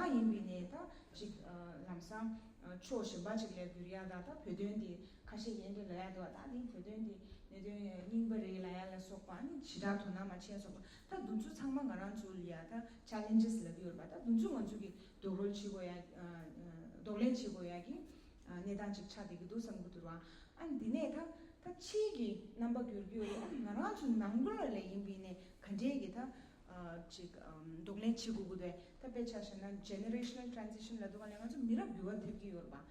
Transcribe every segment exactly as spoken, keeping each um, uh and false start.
ཡིན་པའི་ནས་ད་ཅིག་ལམ་སང་ཕྱོགས་གཞན་པ་ཅིག་ལ་བསྒྱུར་ཡ་ད་ད་བོད་དོན་དེ་ཁ་ཤས་ཡན་དེ་ལ་ཡ་དོ་ད་དེ་བོད་དོན་དེ་གནད་དོན་རྙིང་པ་རེད་ལ་ཡ་ལ་སོགས་པ་ནི་ཞེ་དྲག་དོ་སྣང་མ་བྱས་སོགས་པ་ད་འདུ་ཚོ་ཚང་མ་ང་རང་ཚོ་ལ་ཡ་ད་ཆ་ལེན་ཇེས་ལབ་ཀྱི་ཡོད་རེད་པ། ད་འདུ་ཚོ་ང་ཚོ་གི་རྡོག་རོལ་བྱེད་དགོས་ཡ་རྡོག་ལེན་བྱེད་དགོས་ཡ་གི་གནས་སྟངས་ཅིག་ཆགས་བསྡད་ཀྱི་འདུག་བསམ་གྱི་འདུག་ར། ཨ་ནི་འདི་ནས་ད་ད་ཕྱིའི་གི་རྣམ་པ་འགྱུར་གྱི་ཡོད་རེད། ཨ་ནི་ང་རང་ཚོ་ནང་ཁུལ་ལ་ཡིན་པའི་ནས་ག་འདྲའི་གི་ད་ཅིག་རྡོག་ལེན་བྱེད་དགོས་ཀྱི་འདུག་ད་དཔེ་ཆ་བཞག་ན་generational transition ལབ་དུས་ག་ལ་ང་ཚོ་མི་རབས་འགྱུར་བ་ཐེབས་ཀྱི་ཡོད་རེད་པ།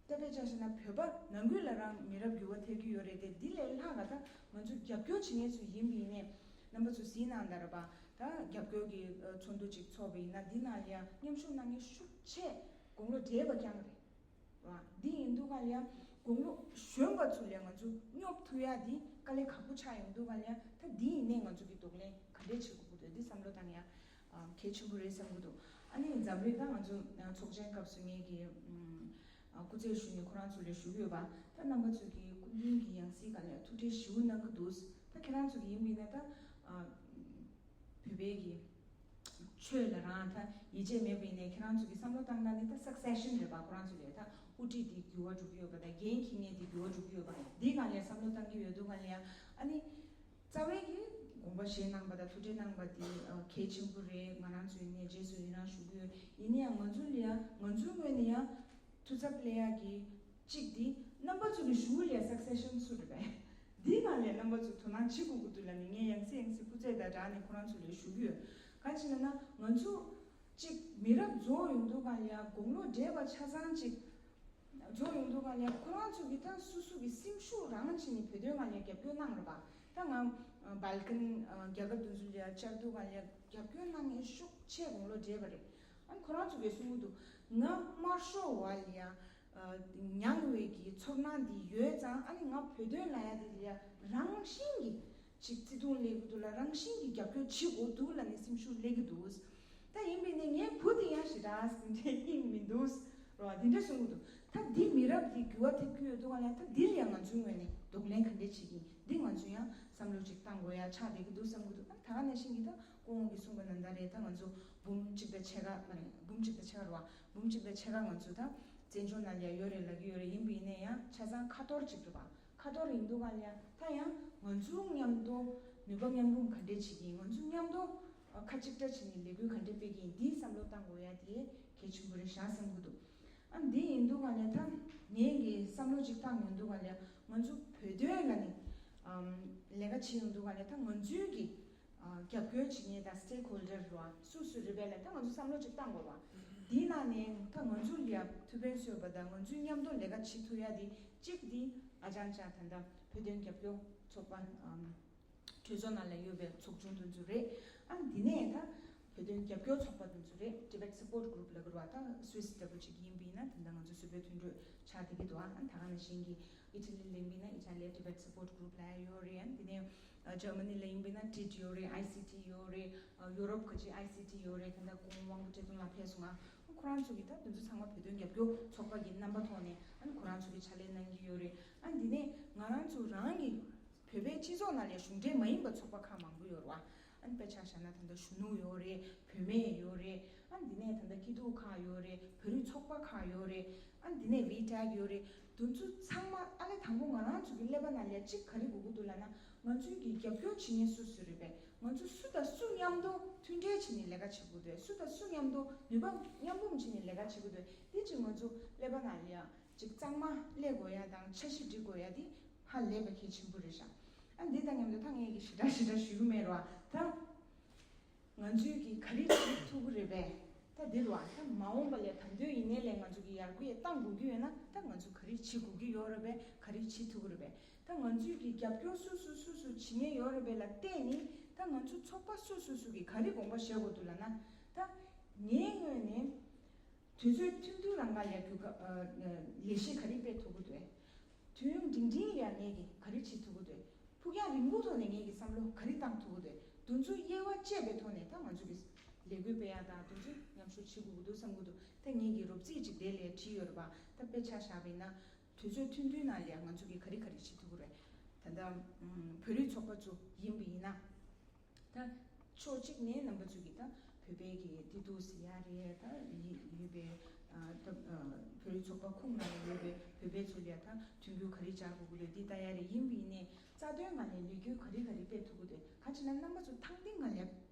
ད་དཔེ་ཆ་བཞག་ན་བོད་པ་ནང་ཁུལ་ལ་རང་མི་རབས་འགྱུར་བ་ཐེབས་ཀྱི་ཡོད་རེད་དེ། འདི་ལས་ལྷག་ག་ད་ང་ཚོ་རྒྱབ་སྐྱོར་བྱེད་མཁན་ཚོ་ཡིན་པའི་ནས་རྣམ་པ་ཚོ་གཟིགས་གནང་ད་རེད་པ། ད་རྒྱབ་སྐྱོར་གྱི་ཚོགས་འདུ་ཅིག་ཚོགས་པ་ཡིན་ན་འདི་ནང་ལ་ཡང་མཉམ་ཞུགས་གནང་མཁན་ཤུགས་ཆེ་དགུང་ལོ་བགྲེས་པ་རྐྱང་རེད། ར། འདི་ཡིན་དུས་ག་ལ་ཡ་དགུང་ལོ་གཞོན་པ་ཚོ་ལ་ང་ཚོ་སྙོབ་ཐུབ་ཡ་འདི་དཀའ་ལས་ཁག་པོ་ཆགས་ཡོང་དུས་ག་ལ་ཡ་ད་འདི་ཡིན་ནས་ང་ཚོ་གི་གདོང་ལེན་ག་འདྲས་བྱེད་དགོས་ཀྱི་འདུག་འདི་བསམ་བློ་བཏང་ཡ་གལ་ཆེན་པོ་རེད་བསམ་གྱི་འདུག་ཨ་ནི་འཛམ་གླིང་ད་ང་ཚོ་ཚོགས་ཆེན་སྐབས་སུ་ངེད་ཀྱི་སྐུ་ཚེ་ཞུ་ནས་ཁོ་རང་ཚོ་ལ་ཞུ་གི་ཡོད་པ། ད་རྣམ་པ་ཚོ་གི་སྐུ་མདུན་གྱི་ཡང་སྲིད་ག་ལ་ཡ་ཐུགས་ཁྲལ་ཞེ་པོ་གནང་གི་འདུག་ད་ཁྱེད་རང་ཚོ་གི་ཡིན་པ་ཡིན་ན་ད། བོད་པའི་གི་ཆོས་ལ་རང་ད་ཡིད་ཆེས་མེད་པ་ཡིན་ནའི་ཁྱེད་རང་ཚོ་གི་བསམ་བློ་བཏང་ན་ནི་ད་སག་སེ་ཤན་རེད་པ། ཁོ་རང་ཚོ་ལས་ད་དབུ་ཁྲིད་དེ་འགྱུར་བ་འགྲོ་གི་ཡོད་པ་དང་འགན་འཁྱེར་མཁན་དེ་འགྱུར་བ་འགྲོ་གི་ཡོད་པ་འདི་སྒང་ལ་བསམ་བློ་བཏང་གི་ཡོད་དུས་སྒང་ལ་ཡ། ཨ་ནི་རྩ་བའི་གི་དགོངས་པ་བཞེས་གནང་པ་དང་ཐུགས་ཁྲལ་གནང་པ་དེ་གལ་ཆེན་པོ་རེད། ང་རང་ཚོ་ཡིན་ནའི་རྗེས་སུ་ཡི་རང་ཞུ་གི་ཡོད། ཡིན་ན་ཡང་ང་ཚོ་ལ་ཡ་ང་ཚོའི་ངོས་ནས་ཡ། ཐུགས་འཚབ་སླེབས་ཡག་གི་གཅིག་འདི་རྣམ་པ་ཚོ་གི་ཞུ་ལས་སག་སེ་ཤན་སུ་རེད་པས། འདི་ནང་ལས་རྣམ་པ་ཚོ་དོ་སྣང་བྱེད་དགོས་ཀྱི་འདུག་ལབ་ནས་ངས་ཡང་སེ་ཡང་སེ་སྐུ་ཚེ་དང་སྦྲགས་ནས་ཁོ་རང་ཚོ་ལ་ཞུ་གི་ཡོད། གང་ཞེ་ན་ང་ཚོ་གཅིག་མི་རབས་རྫོགས་ཡོང་དུས་ག་ལ་ཡ་དགུང་ལོ་བགྲེས་པ་ཆ་ཚང་གཅིག་རྫོགས་ཡོང་དུས་ག་ལ་ཡ་ཁོ་རང་ཚོ་གི་ད་སུ་སུ་གི་སེམས་ཤུགས་རང་བྱས་ནས་བོད་དོན་ནང་ལ་རྒྱབ་སྐྱོར་གནང་རེད་པ། ད་ང་སྦལ་ཀན་རྒྱལ་ཁབ་དེ་ཚོ་ལ་ཡ་བཅར་དུས་ག་ལ་ཡ་རྒྱབ་སྐྱོར་གནང་མཁན་ཤུགས་ཆེ་དགུང་ལོ་བགྲེས་པ་རེད། ཨ་ནི་ཁོ་རང་ཚོ་གིས་གསུང་གི་འདུག་ང་དམར་ཤོག་བ་ལ་ཡ། མྱངས་པའི་གི་ཚོར་སྣང་འདི་ཡོད་ཙང་ཨ་ནི་ང་བོད་དོན་ལབ་ཡ་འདི་ལ་ཡ་རང་བཞིན་གྱིས་ཅིག་བརྩེ་དུང་སླེབས་ཀྱི་འདུག་ལ་རང་བཞིན་གྱིས་རྒྱབ་སྐྱོར་བྱེད་དགོས་འདུག་ལབ་ནས་སེམས་ཤུགས་སླེབས་ཀྱི་འདུག་ད་ཡིན་པས་ནས་ངའི་བུ་དེ་ཡང་ཞེ་དྲག་སེམས་ཁྲལ་སྙིང་མི་འདུག་རོ། འདི་འདྲ་གསུང་གི་འདུག་ད་འདི་མི་རབས་འདི་འགྱུར་བ་ཐེབས་ཀྱི་ཡོད་འདུག་ག་ལ་ད་འདི་ལ་ཡང་ང་ཚོའི་ངོས་ནས་གདོང་ལེན་ག་འདྲས་བྱེད་ཀྱི་ཡིན། འདི་ང་ཚོ་ཡང་བསམ་བློ་ཅིག་བཏང་དགོས་ཡ་ཆགས་བསྡད་ཀྱི་འདུག་བསམ་གྱི་འདུག་ད་ག་ནང་བཞིན་གྱི་ད་སྐུ་ངོ་གིས་གསུངས་པ་ནང་ལྟར་རེད། ད་ང་ཚོ་འབུམ་གཅིག་དང་ཕྱེད་ཀ་མ་རེད། འབུམ་གཅིག་དང་ཕྱེད་ཀ་རེད་བ། འབུམ་གཅིག་དང་ཕྱེད་ཀ་ང་ཚོ་ད་བཙན་བྱོལ་ནང་ལ་ཡོད་རེད་ལབ་ཀྱི་ཡོད་རེད། ཡིན་པ་ཡིན་ན་ཡང་ཆ་ཚང་ཁ་ཐོར་ཅིག་རེད་བ། ཁ་ཐོར་ཡིན་དུས་ག་ལ་ཡ་ད་ཡང་ང་ཚོ་མཉམ་དུ་ནུས་པ་མཉམ་སྤུངས་ག་འདྲས་བྱེད་ཀྱི་ཡིན། ང་ཚོ་མཉམ་དུ་ཁ་གཅིག་གྲགས་བྱས་ནས་ལས་འགུལ་ག་འདྲས་སྤེལ་གྱི་ཡིན། འདིའི་བསམ་བློ་བཏང་དགོས་ཡ་དེ་གལ་ཆེན་པོ་རེད་ཤག་བསམ་གྱི་འདུག་ཨ་འདི་ཡིན་དུས་ག་ལ་ད་ངས་ཀྱི་བསམ་བློ་ཅིག་བཏང་ཡོང་དུས་ག་ལ་ང་ཚོ་བོད་དོན་ལ་ནི་ལས་ཀ་བྱེད་ཡོང་དུས་ག་ལ་ད་ང་ཚོའི་གི་རྒྱབ་སྐྱོར་བྱེད་མཁན་དང་stakeholder་རེད་བ། སུ་སུ་རེད་པས་ལ་ད་ང་ཚོ་བསམ་བློ་ཅིག་བཏང་དགོས་བ། འདིའི་ནང་ནས་ད་ང་ཚོ་ལ་ཐུགས་ཕན་གསོས་པ་དང་ང་ཚོས་མཉམ་དུ་ལས་ཀ་བྱེད་ཐུབ་ཡ་དེ་གཅིག་འདི་ཨ་ཅང་ཅང་ད་ལྟ་བོད་དོན་རྒྱབ་སྐྱོར་ཚོགས་པ་གྲོས་ཚོགས་ནང་ལ་ཡོད་པའི་ཚོགས་ཆུང་དེ་ཚོ་རེད། ཨ་འདི་ནས་ད་བོད་དོན་རྒྱབ་སྐྱོར་ཚོགས་པ་དེ་ཚོ་རེད། Tibet Support Group་ལབ་ཀྱི་རེད་བ། ད་Swiss་འདྲ་པོ་ཅིག་ཡིན་པ་ཡིན་ན་ད་ལྟ་ང་ཚོ་སུད་བོད་མཐུན་གྲོས་ཆགས་བསྡད་ཀྱི་འདུག་ཨ་ད་ག་ནང་བཞིན་གྱི་ཨི་ཊ་ལི་ལ་ཡིན་པ་ཡིན་ན་ཨི་ཊ་ལི་Tibet Support Group་ལབ་ཡ་ཡོད་རེད། ཨ་འདི་ནས་ཇར་མ་ནི་ལ་ཡིན་པ་ཡིན་ན་ཊིཊ་ཡོད་རེད། ཨའི་སི་ཊི་ཡོད་རེད། ཡུ་རོབ་ཁ་ཅིག་ཨའི་སི་ཊི་ཡོད་རེད། ད་ལྟ་སྐུ་ངོ་དབང་པོ་བཀྲས་མཐོང་ལགས་ཕེབས་སོང་ང་། ཁོ་རང་ཚོ་གིས་ད་དེ་ཚོ་ཚང་མ་བོད་དོན་རྒྱབ་སྐྱོར་ཚོགས་པ་གི་རྣམ་པ་ཐོག་ནས་ཨ་ནི་ཁོ་རང་ཚོ་གིས་ཕྱག་ལས་གནང་གི་ཡོད་རེད། ཨ་འདི་ནས་ང་རང་ཚོ་རང་གི་བོད་པའི་སྤྱི་ཚོགས་ནང་ལ་གཞུང་འབྲེལ་མ་ཡིན་པ་ཚོགས་པ་ཁག་མང་པོ་ཡོད་རེད་བ། ཨ་ནི་དཔེ་ཆ་བཞག་ན་ད་ལྟ་གཞོན་ནུ་ཡོད་རེད། བུད་མེད་ཡོད་རེད། ཨ་འདི་ནས་ད་ལྟ་སྐྱིད་སྡུག་ཁག་ཡོད་རེད། བོད་རིགས་ཚོགས་པ་ཁག་ཡོད་རེད། ཨ་འདི་ནས་ཝི་ཊེག་ཡོད་རེད། དེ་ཚོ་ཚང་མ་ཨ་ལས་དང་པོ་ང་རང་ཚོ་གི་ཀླད་པ་ནང་ལ་གཅིག་ག་རེ་དགོས་ཀྱི་འདུག་ལབ་ན་ང་ཚོའི་གི་རྒྱབ་སྐྱོར་བྱེད་མཁན་སུ་སུ་རེད་པས། ང་ཚོ་སུ་དང་སུ་མཉམ་དུ་མཐུན་འབྲེལ་བྱས་ནས་ལས་ཀ་བྱེད་དགོས་འདུག་སུ་དང་སུ་མཉམ་དུ་ནུས་པ་མཉམ་སྤུངས་བྱས་ནས་ལས་ཀ་བྱེད་དགོས་འདུག་དེ་ཅིག་ང་ཚོ་ཀླད་པ་ནང་ལ་ཡ་ཅིག་གཙང་མ་སླེབས་དགོས་ཡ་དང་འཆར་གཞི་སྒྲིག་དགོས་ཡ་དེ་ཧ་ལས་པ་གལ་ཆེན་པོ་རེད་ཤག་ཨ་འདི་དང་མཉམ་དུ་ད་ངས་ཀྱི་ཞེ་དྲག་ཞེ་དྲག་ཞུ་གི་མེད་རོ། ད་ང་ཚོས་ཀྱི་ག་རེ་བྱེད་ཐུབ་ཀྱི་རེད་པས། ད་འདི་རུ་ཨ་ད་མ་འོངས་པ་ལས་ད་དུང་ཡིན་ནའི་ལས་ང་ཚོ་གི་ཡར་རྒྱས་གཏང་དགོས་ཀྱི་ཡོད་ན་ད་ང་ཚོ་ག་རེ་བྱེད་དགོས་ཀྱི་ཡོད་རེད་པས། ག་རེ་བྱེད་ཐུབ་ཀྱི་རེད་པས། ད་ང་ཚོས་ཀྱི་རྒྱབ་སྐྱོར་སུ་སུ་སུ་སུ་བྱེད་མཁན་ཡོད་རེད་པས་ལ་བལྟས་ནི་ད་ང་ཚོ་ཚོགས་པ་སུ་སུ་སུ་གི་ག་རེ་དགོངས་པ་བཞེས་དགོས་འདུག་ལབ་ན། ད་ངའི་ངོས་ནས་དུས་ཚོད་ཐུང་ཐུང་རང་ག་ལས་རྒྱུ་ག་ལས་གཞི་ག་རེ་སྤེལ་ཐུབ་ཀྱི་འདུག་དུས་ཡུན་འབྲིང་འབྲིང་ལ་ངས་ཀྱི་ག་རེ་བྱེད་ཐུབ་ཀྱི་འདུག་ཕུགས་རྒྱང་རིང་པོ་ཐོག་ནས་ངས་ཀྱི་བསམ་བློ་ག་རེ་བཏང་ཐུབ་ཀྱི་འདུག་དེ་ཚོ་དབྱེ་བ་བཅད་པའི་ཐོག་ནས་ད་ང་ཚོ་གི་ལས་འགུལ་སྤེལ་ཡ་དང་དེ་ཚོ་མཉམ་ཞུགས་བྱེད་དགོས་ཀྱི་འདུག་བསམ་གྱི་འདུག་ད་ངས་ཀྱི་རོབ་རྩིས་ཅིག་དེ་ལས་བྲིས་ཡོད་རེད་པ། ད་དཔེ་ཆ་བཞག་པ་ཡིན་ན་དུས་ཚོད་ཐུང་ཐུང་ནང་ལ་ང་ཚོ་གི་ག་རེ་ག་རེ་བྱེད་ཐུབ་ཀྱི་རེད། ད་ལྟ་བོད་རིགས་ཚོགས་པ་ཚོ་ཡིན་པ་ཡིན་ན་ད་ཕྱོགས་གཅིག་ནས་རྣམ་པ་ཚོ་གི་ད་བོད་ བོད་པའི་གི་དེ་འདུག་ཟེར་ཡ་རེད། ད་ཡི་ཡོད་པའི་ཨ་ད་ཨ་བོད་རིགས་ཚོགས་པ་ཁོངས་ནང་ཡོད་པའི་བོད་པའི་ཚོ་ལ་ད་མཐུན་འགྱུར་ག་རེ་སྦྱར་དགོས་ཀྱི་རེད། འདི་ལྟ་ཡ་རེད། ཡིན་པ་ཡིན་ནའི་རྩ་དོན་ནང་ལ་ལས་འགུལ་ག་རེ་ག་རེ་སྤེལ་ཐུབ་ཀྱི་འདུག་ག་ཅི་ན་རྣམ་པ་ཚོ་ཐང་ཐིང་ང་ལ་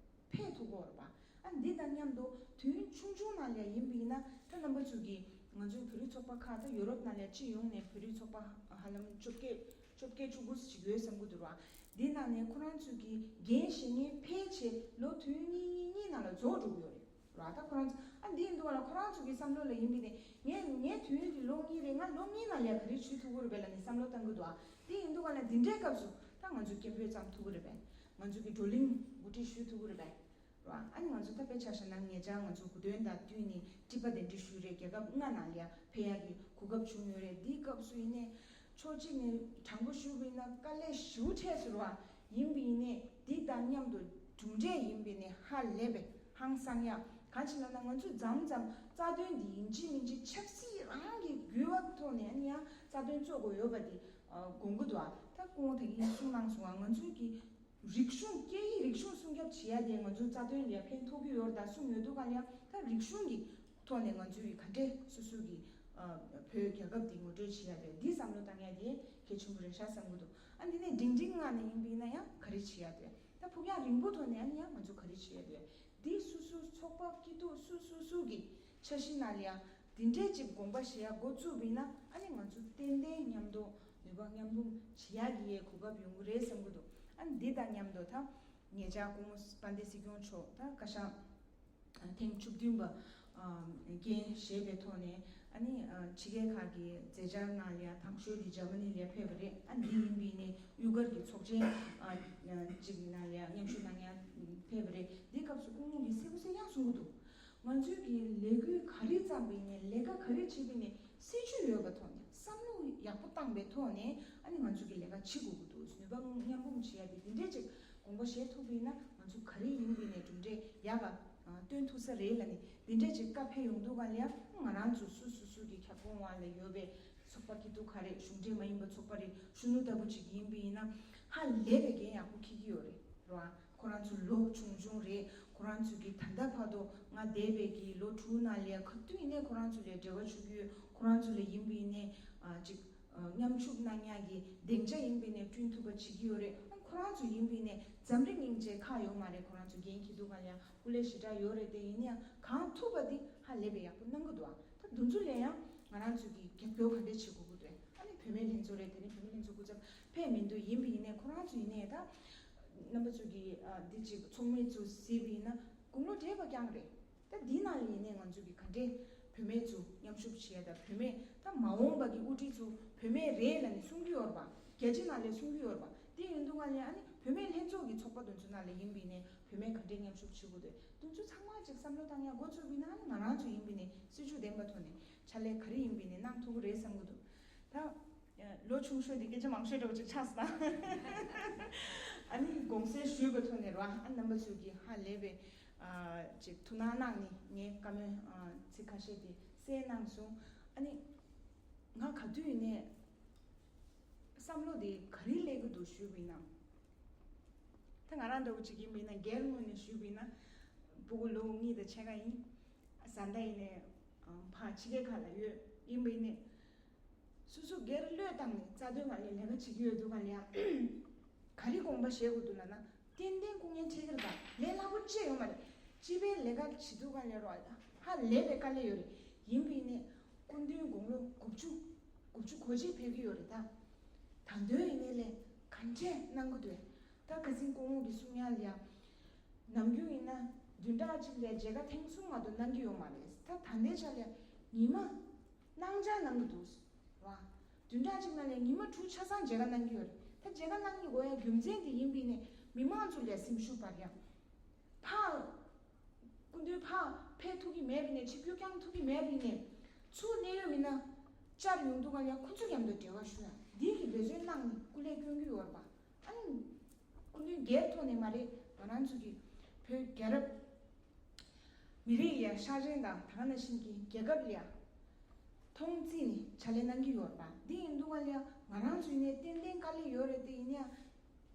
ཕེབས་ཐུབ་ཀྱི་ཡོད་རེད་པ། ཨ་འདི་དང་མཉམ་དུ་དུས་ཡུན་ཆུང་ཆུང་ནང་ལ་ཡིན་པ་ཡིན་ན་ད་རྣམ་པ་ཚོ་གི་ང་ཚོའི་བོད་རིགས་ཚོགས་པ་ཁག་ད་ཡོ་རོབ་ནང་ལ་སྤྱི་ཡོངས་ནས་བོད་རིགས་ཚོགས་པ་ཧ་ལམ་བཅོ་བརྒྱད་བཅོ་བརྒྱད་བཅུ་དགུ་ཞིག་ཡོད་བསམ་གྱི་འདུག་ར། འདི་ནང་ནས་ཁོ་རང་ཚོས་ཀྱི་འགན་བཞེས་མཁན་ཕལ་ཆེར་ལོ་དུས་ཡུན་གཉིས་གཉིས་གཉིས་ནང་ལ་རྫོགས་འགྲོ་གི་ཡོད་རེད་ར། ད་ཁོ་རང་ཚོ་ཨ་འདི་ཡིན་འདུག་ག་ལ། ཁོ་རང་ཚོ་གི་བསམ་བློ་ལ་ཡིན་པ་ནས་ངས་ངའི་དུས་ཡུན་འདི་ལོ་གཉིས་རེད། ང་ལོ་གཉིས་ནང་ལ་ག་རེ་བྱེད་ཐུབ་ཀྱི་རེད་པས་ལབ་ནས་བསམ་བློ་བཏང་གི་འདུག་ཨ་འདི་ཡིན་འདུག་ག་ལ། འདི་འདྲའི་སྐབས་སུ་ད་ང་ཚོས་སྐད་འབོད་བརྩམས་ཐུབ་ཀྱི་རེད་པས། ང་ཚོ་གི་བགྲོ་གླེང་གོ་སྒྲིག་ཞུ་ཐུབ་ཀྱི་རེད་པས། ར། ཨ་ནི་ང་ཚོ་ད་དཔེ་ཆ་བཞག་ན་ཉེ་ཆར་ང་ཚོ་གོ་སྟོན་དང་བསྟུན་ནས་ཊི་པ་གདན་འདྲེན་ཞུས་རེད། རྒྱལ་ཁབ་ལྔ་ནང་ལ་ཡ་ཕེབས་ཡག་གི་གོ་སྐབས་བྱུང་ཡོད་རེད། འདིའི་སྐབས་སུ་ཡིན་ནའི་ཕྱོགས་གཅིག་ནས་དྲང་པོ་ཞུ་བ་ཡིན་ན་དཀའ་ལས་ཞེ་པོ་འཕྲད་སོང་ར། ཡིན་པ་ཡིན་ནའི་འདི་དང་མཉམ་དུ་གྲུབ་འབྲས་ཡིན་པ་ཡིན་ནའི་ཧ་ལས་པའི་ཧང་སང་ཡ། གང་ཞིག་ལབ་ན་ང་ཚོས་མཚམས་མཚམས་རྩ་དོན་འདི་ཡིན་གཅིག་མིན་གཅིག་ཆབ་སྲིད་རང་གི་འགྱུར་བ་ཐོག་ནས་ཨ་ནི་ཡང་རྩ་དོན་རྩོད་དགོས་ཡོད་པ་འདི་དགོངས་ཀྱི་འདུག་ཨ་ད་སྐུ་ངོ་ད་གིན་གསུངས་གནང་སོང་ང་། ང་ཚོའི་གི་རིག་གཞུང་། སྐད་ཡིག་རིག་གཞུང་སྲུང་སྐྱོབ་བྱེད་ཡ་དེ་ང་ཚོའི་རྩ་དོན་ལ་ཕན་ཐོགས་ཀྱི་ཡོད་རེད་ད་གསུངས་ཡོད་དུས་ག་ལ་ཡང་ད་རིག་གཞུང་གི་ཐོག་ནས་ང་ཚོའི་ག་འདྲས་སོ་སོ་གི་ཨ་བོད་རྒྱལ་ཁབ་འདི་ངོ་སྤྲོད་བྱེད་ཡ་དེ་འདི་བསམ་བློ་བཏང་ཡ་དེ་གལ་ཆེན་པོ་རེད་ཤག་བསམ་གྱི་འདུག་ཨ་འདི་ནས་འབྲིང་འབྲིང་ངང་ནས་ཡིན་པ་ཡིན་ན་ཡང་ག་རེ་བྱེད་ཡ་དེ་ད་ཕུགས་རྒྱང་རིང་པོ་ཐོག་ནས་ཨ་ནི་ཡང་ང་ཚོ་ག་རེ་བྱེད་ཡ་དེ་འདི་སོ་སོ་ཚོགས་པ་སྐྱིད་སྡུག་སོ་སོ་སོ་གི་འཆར་གཞི་ནང་ལ་ཡང་། དེ་འདྲས་ཅིག་དགོངས་པ་བཞེས་ཡ་འགོ་བཙུགས་པ་ཡིན་ན་ཨ་ནི་ང་ཚོ་ཏན་ཏན་མཉམ་དུ་ནུས་པ་མཉམ་སྤུངས་བྱེད་ཡ་གི་ཡའི་གོ་སྐབས་ཡོང་གི་རེད་བསམ་གྱི་འདུག་ཨ་ནི་འདི་དང་མཉམ་དུ་ད་ཉེ་ཆར་སྐུ་ངོ་དཔལ་ལྡན་སྲིད་སྐྱོང་མཆོག་ད་བཀའ་ཤག་ཐེངས་བཅུ་བདུན་པ་འགན་བཞེས་པའི་ཐོག་ནས་ཨ་ནི་ཕྱི་རྒྱལ་ཁག་གི་མཛད་འཆར་ནང་ལ་ཡ་དང་ཤོས་དེ་འཇར་མ་ནི་ལ་ཕེབས་པ་རེད། ཨ་ནི་འདི་ཡིན་པ་ཡིན་ནའི་གཡུ་སྒར་གྱི་ཚོགས་ཆེན་ཅིག་ནང་ལ་ཡ་མཉམ་ཞུགས་གནང་ཡ་ཕེབས་པ་རེད། འདི་སྐབས་སུ་སྐུ་ངོ་གིས་གསལ་པོ་གསལ་རྐྱང་གསུང་གི་འདུག་ང་ཚོས་ཀྱི་ལས་འགུལ་ག་རེ་བརྩམས་པ་ཡིན་ནའི་ལས་ཀ་ག་རེ་བྱེད་པ་ཡིན་ནའི་སྲིད་ཇུས་ཡོད་པ་ཐོག་ནས་བསམ་བློ་ཡག་པོ་བཏང་པའི་ཐོག་ནས་ཨ་ནི་ང་ཚོས་ཀྱི་ལས་ཀ་བྱེད་དགོས་ཀྱི་འདུག་ནུས་པ་མཉམ་སྤུངས་བྱེད་ཡ་དེ་འདི་འདྲས་ཅིག་དགོངས་པ་བཞེས་ཐུབ་པ་ཡིན་ན་ང་ཚོ་ག་རེ་ཡིན་པ་ཡིན་ནའི་གྲུབ་འབྲས་ཡག་ག་སྟོན་ཐུབ་ས་རེད་ལབ་ནས་འདི་འདྲས་ཅིག་བཀའ་ཕེབས་ཡོང་དུས་ག་ལ་ཡ་ང་རང་ཚོ་སུ་སུ་སུ་གི་ཁྱབ་ཁོངས་བར་ལ་ཡོད་པའི་ཚོགས་པ་སྐྱིད་སྡུག་ག་རེ་གཞུང་འབྲེལ་མ་ཡིན་པ་ཚོགས་པ་རེད། གཞོན་ནུ་ལྟ་བུ་ཅིག་ཡིན་པ་ཡིན་ན་ཧ་ལས་པའི་འགན་ཡག་པོ་འཁྱེར་གྱི་ཡོད་རེད་ར། ཁོ་རང་ཚོ་ལོ་ཆུང་ཆུང་རེད། ཁོ་རང་ཚོ་གི་ད་ལྟ་བར་དུ་ང་འདས་པའི་གི་ལོ་དྲུག་ནང་ལ་ག་དུས་ཡིན་ནའི་ཁོ་རང་ཚོ་ལ་འབྲེལ་བ་བྱེད་ཀྱི་ཡོད། ཁོ་རང་ཚོ་ལ་ཡིན་པ་ཡིན་ནའི་ཨ་ཅིག་ཨ་མཉམ་ཞུགས་གནང་ཡག་གི་སྡིངས་ཆ་ཡིན་པ་ཡིན་ནའི་བསྐྲུན་ཐུབ་པ་བྱེད་ཀྱི་ཡོད་རེད། ཨ་ཁོ་རང་ཚོ་ཡིན་པ་ཡིན་ནའི་འཛམ་རི་སྙིང་རྗེ་ཁག་ཡོད་མ་རེད། ཁོ་རང་ཚོ་འགན་འཁྱེར་དུས་ག་ལ་ཡ་སྐུ་ལས་ཞེ་དྲག་ཡོད་རེད། དེ་ཡིན་ན་ཡང་གང་ཐུབ་པ་འདི་ཧ་ལས་པའི་ཡག་པོ་གནང་གི་འདུག་ཨ་ད་འདི་ཚོ་ལ་ཡང་ང་རང་ཚོ་གི་རྒྱབ་སྐྱོར་ག་འདྲས་བྱེད་དགོས་ཀྱི་འདུག་ཨ་ནི་བུད་མེད་ལྷན་ཚོགས་རེད། དེ་རིང་བུད་མེད་ལྷན་ཚོགས་སྐུ་ཚབ་ཕེབས་མི་འདུག་ཡིན་པ་ཡིན་ནའི་ཁོ་རང་ཚོ་ཡིན་ནའི་ད་རྣམ་པ་ཚོ་གི་ཨ་འདི་ཅིག་ཚོགས་མི་ཚོ་གཟིགས་པ་ཡིན་ན་དགུང་ལོ་བགྲེས་པ་རྐྱང་རེད། ད་འདི་ནང་ལ་ཡིན་ནའི་ང་ཚོ་གི་ག་འདྲས་བུད་མེད་ཚོ་མཉམ་ཞུགས་བྱེད་ཡ་ད་བུད་མེད་ད་མ་འོངས་པ་གི་དབུ་ཁྲིད་ཚོ་བུད་མེད་རེད་ལབ་ནས་གསུང་གི་ཡོད་རེད་པ། རྒྱལ་སྤྱི་ནང་ལ་གསུང་གི་ཡོད་རེད་པ། དེ་ཡིན་དུས་ག་ལ་ཨ་ནི་བུད་མེད་ལྷན་ཚོགས་ཀྱི་ཚོགས་པ་དེ་ཚོ་ནང་ལ་ཡིན་པ་ཡིན་ནའི་བུད་མེད་ག་འདྲས་མཉམ་ཞུགས་བྱེད་དགོས་འདུག་དེ་ཚོ་ཚང་མ་ཅིག་བསམ་བློ་བཏང་ཡ་འགོ་ཚུགས་པ་ཡིན་ན་ཨ་ནི་ང་རང་ཚོ་ཡིན་པ་ཡིན་ནའི་སྲིད་ཇུས་ལྡན་པ་ཐོག་ནས་ཕྱག་ལས་ག་རེ་ཡིན་པ་ཡིན་ནའི་གནང་ཐུབ་ཀྱི་རེད་བསམ་གྱི་འདུག་ད་ལོ་ཆུང་ཤོས་དེ་སྐད་ཆ་མང་ཤོས་འདྲ་བོ་ཅིག་ཆགས་སོང་། ཨ་ནི་དགོངས་སེལ་ཞུས་པའི་ཐོག་ནས་ར་ཨ་རྣམ་པ་ཚོས་ཀྱི་ཧ་ལས་པའི་ཨ་ཅིག་ཐུགས་སྣང་གནང་ནས་ངའི་བཀའ་མོལ་ཨ་ཚིག་ཁ་ཤས་དེ་གསན་གནང་སོང་། ཨ་ནི་ང་ག་དུས་ཡིན་ནའི་བསམ་བློ་དེ་ག་རེ་སླེབས་ཀྱི་འདུག་ཞུས་པ་ཡིན་ན། ད་ང་རང་འདྲ་བོ་ཅིག་ཡིན་པ་ཡིན་ན་སྒེར་ངོས་ནས་ཞུས་པ་ཡིན་ན་སྤུ་གུ་ལོ་གཉིས་དང་ཕྱེད་ཀ་ཡིན། བཟའ་ཟླ་ཡིན་ནའི་ཕ་ཕྱི་རྒྱལ་ཁག་ལ་ཡོད། ཡིན་པ་ཡིན་ནའི་སོ་སོ་སྒེར་བློས་བཏང་ནས་རྩ་དོན་ལ་ལས་ལས་ཀ་བྱེད་ཀྱི་ཡོད་དུས་ག་ལ་ཡ་ག་རེ་དགོངས་པ་བཞེས་དགོས་འདུག་ལབ་ན་ཏན་ཏན་སྐུ་ངལ་འཕྲད་ཀྱི་རེད། ད་ལས་སླ་པོ་ཅིག་ཡོད་མ་རེད། སྤྱི་པའི་ལས་ཀ་བྱེད་དུས་ག་ལ་རོགས་ཧ་ལས་པའི་དཀའ་ལས་ཡོད་རེད། ཡིན་པ་ཡིན་ནའི་སྐུ་མདུན་དགུང་ལོ་དགུ་བཅུ་དགུ་བཅུ་གོ་གཅིག་ཕེབས་ཀྱི་ཡོད་རེད་ད། ད་དུང་ཡིན་ནའི་ལས་ག་འདྲས་གནང་གི་འདུག་ད་ཁ་སང་སྐུ་ངོ་གིས་གསུང་ཡ་ལ་ཡ། ནམ་རྒྱུན་ཡིན་ན་བདུན་ཕྲག་གཅིག་ལ་མཇལ་ཁ་ཐེངས་གསུམ་མ་གཏོགས་གནང་གི་ཡོད་མ་རེད། ད་ད་ལྟའི་ཆ་ལ་ཉི་མ་གནང་འཆར་གནང་གི་འདུག་བ། བདུན་ཕྲག་གཅིག་ནང་ལ་ཉི་མ་དྲུག་ཆ་ཚང་མཇལ་ཁ་གནང་གི་ཡོད་རེད། ད་མཇལ་ཁ་གནང་གི་དགོས་ཡ་རྒྱུ་མཚན་དེ་ཡིན་པ་ཡིན་ནའི་མི་མང་ཚོ་ལ་སེམས་ཤུགས་སྤར་ཡ། ཕ། སྐུ་མདུན་ཕ་ཕེབས་ཐུབ་ཀྱི་མེད་པ་ཡིན་ནའི་ཆིབས་བསྒྱུར་བསྐྱངས་ཐུབ་ཀྱི་མེད་པ་ཡིན་ནའི་ཚུར་གནད་ཡོད་མི་སྣ་བཅར་ཡོང་དུས་ག་ལ་ཡ་ཁོ་ཚོ་མཉམ་དུ་འབྲེལ་བ་ཞུ་ཡ་འདི་གི་འབད་བརྩོན་གནང་ནས་སྐུ་ལས་སྐྱོན་གྱི་ཡོད་རེད་པ། ཨ་ནི། སྐུ་མདུན་སྒེར་ཐོག་ནས་མ་རེད། ང་རང་ཚོ་གི་བོད་རྒྱལ་རབས་མི་རིགས་ལ་ཤ་ཞེན་དང་ད་ག་ནང་བཞིན་གྱི་རྒྱལ་ཁབ་ལ་མཐོང་བརྩིས་ནས་ཕྱག་ལས་གནང་གི་ཡོད་རེད་པ། འདི་ཡིན་དུས་ག་ལ་ང་རང་ཚོ་ཡིན་ནའི་ཏན་ཏན་དཀའ་ལས་ཡོད་རེད། དེ་ཡིན་ཡང་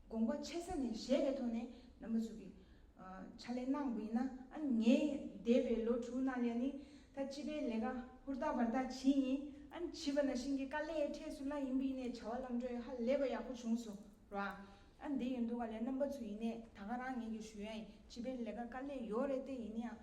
དགོངས་པ་ཆེ་ས་ནས་བཞེས་པའི་ཐོག་ནས་རྣམ་པ་ཚོ་གི་ ཕྱག་ལས་གནང་བ་ཡིན་ན། ཨ་ངས་འདས་པའི་ལོ་དྲུག་ནང་ལ་ནི་ད་སྤྱི་པའི་ལས་ཀ་ཧུར་ཐག་འབར་ཐག་བྱས་ཡིན། ཨ་བྱས་པ་ནང་བཞིན་གྱི་དཀའ་ལས་འཕྲད་སོང་ལ་ཡིན་པ་ཡིན་ནའི་བྱ་བ་ལམ་འགྲོ་ཧ་ལས་པ་ཡག་པོ་བྱུང་སོང་ར། ཨ་འདི་ཡིན་དུས་ག་ལས་རྣམ་པ་ཚོ་ཡིན་ནའི་ད་ག་རང་ངེད་ཀྱིས་ཞུ་ཡ་ཡིན། སྤྱི་པའི་ལས་ཀ་དཀའ་ལས་ཡོད་རེད་དེ། ཡིན་ནའང་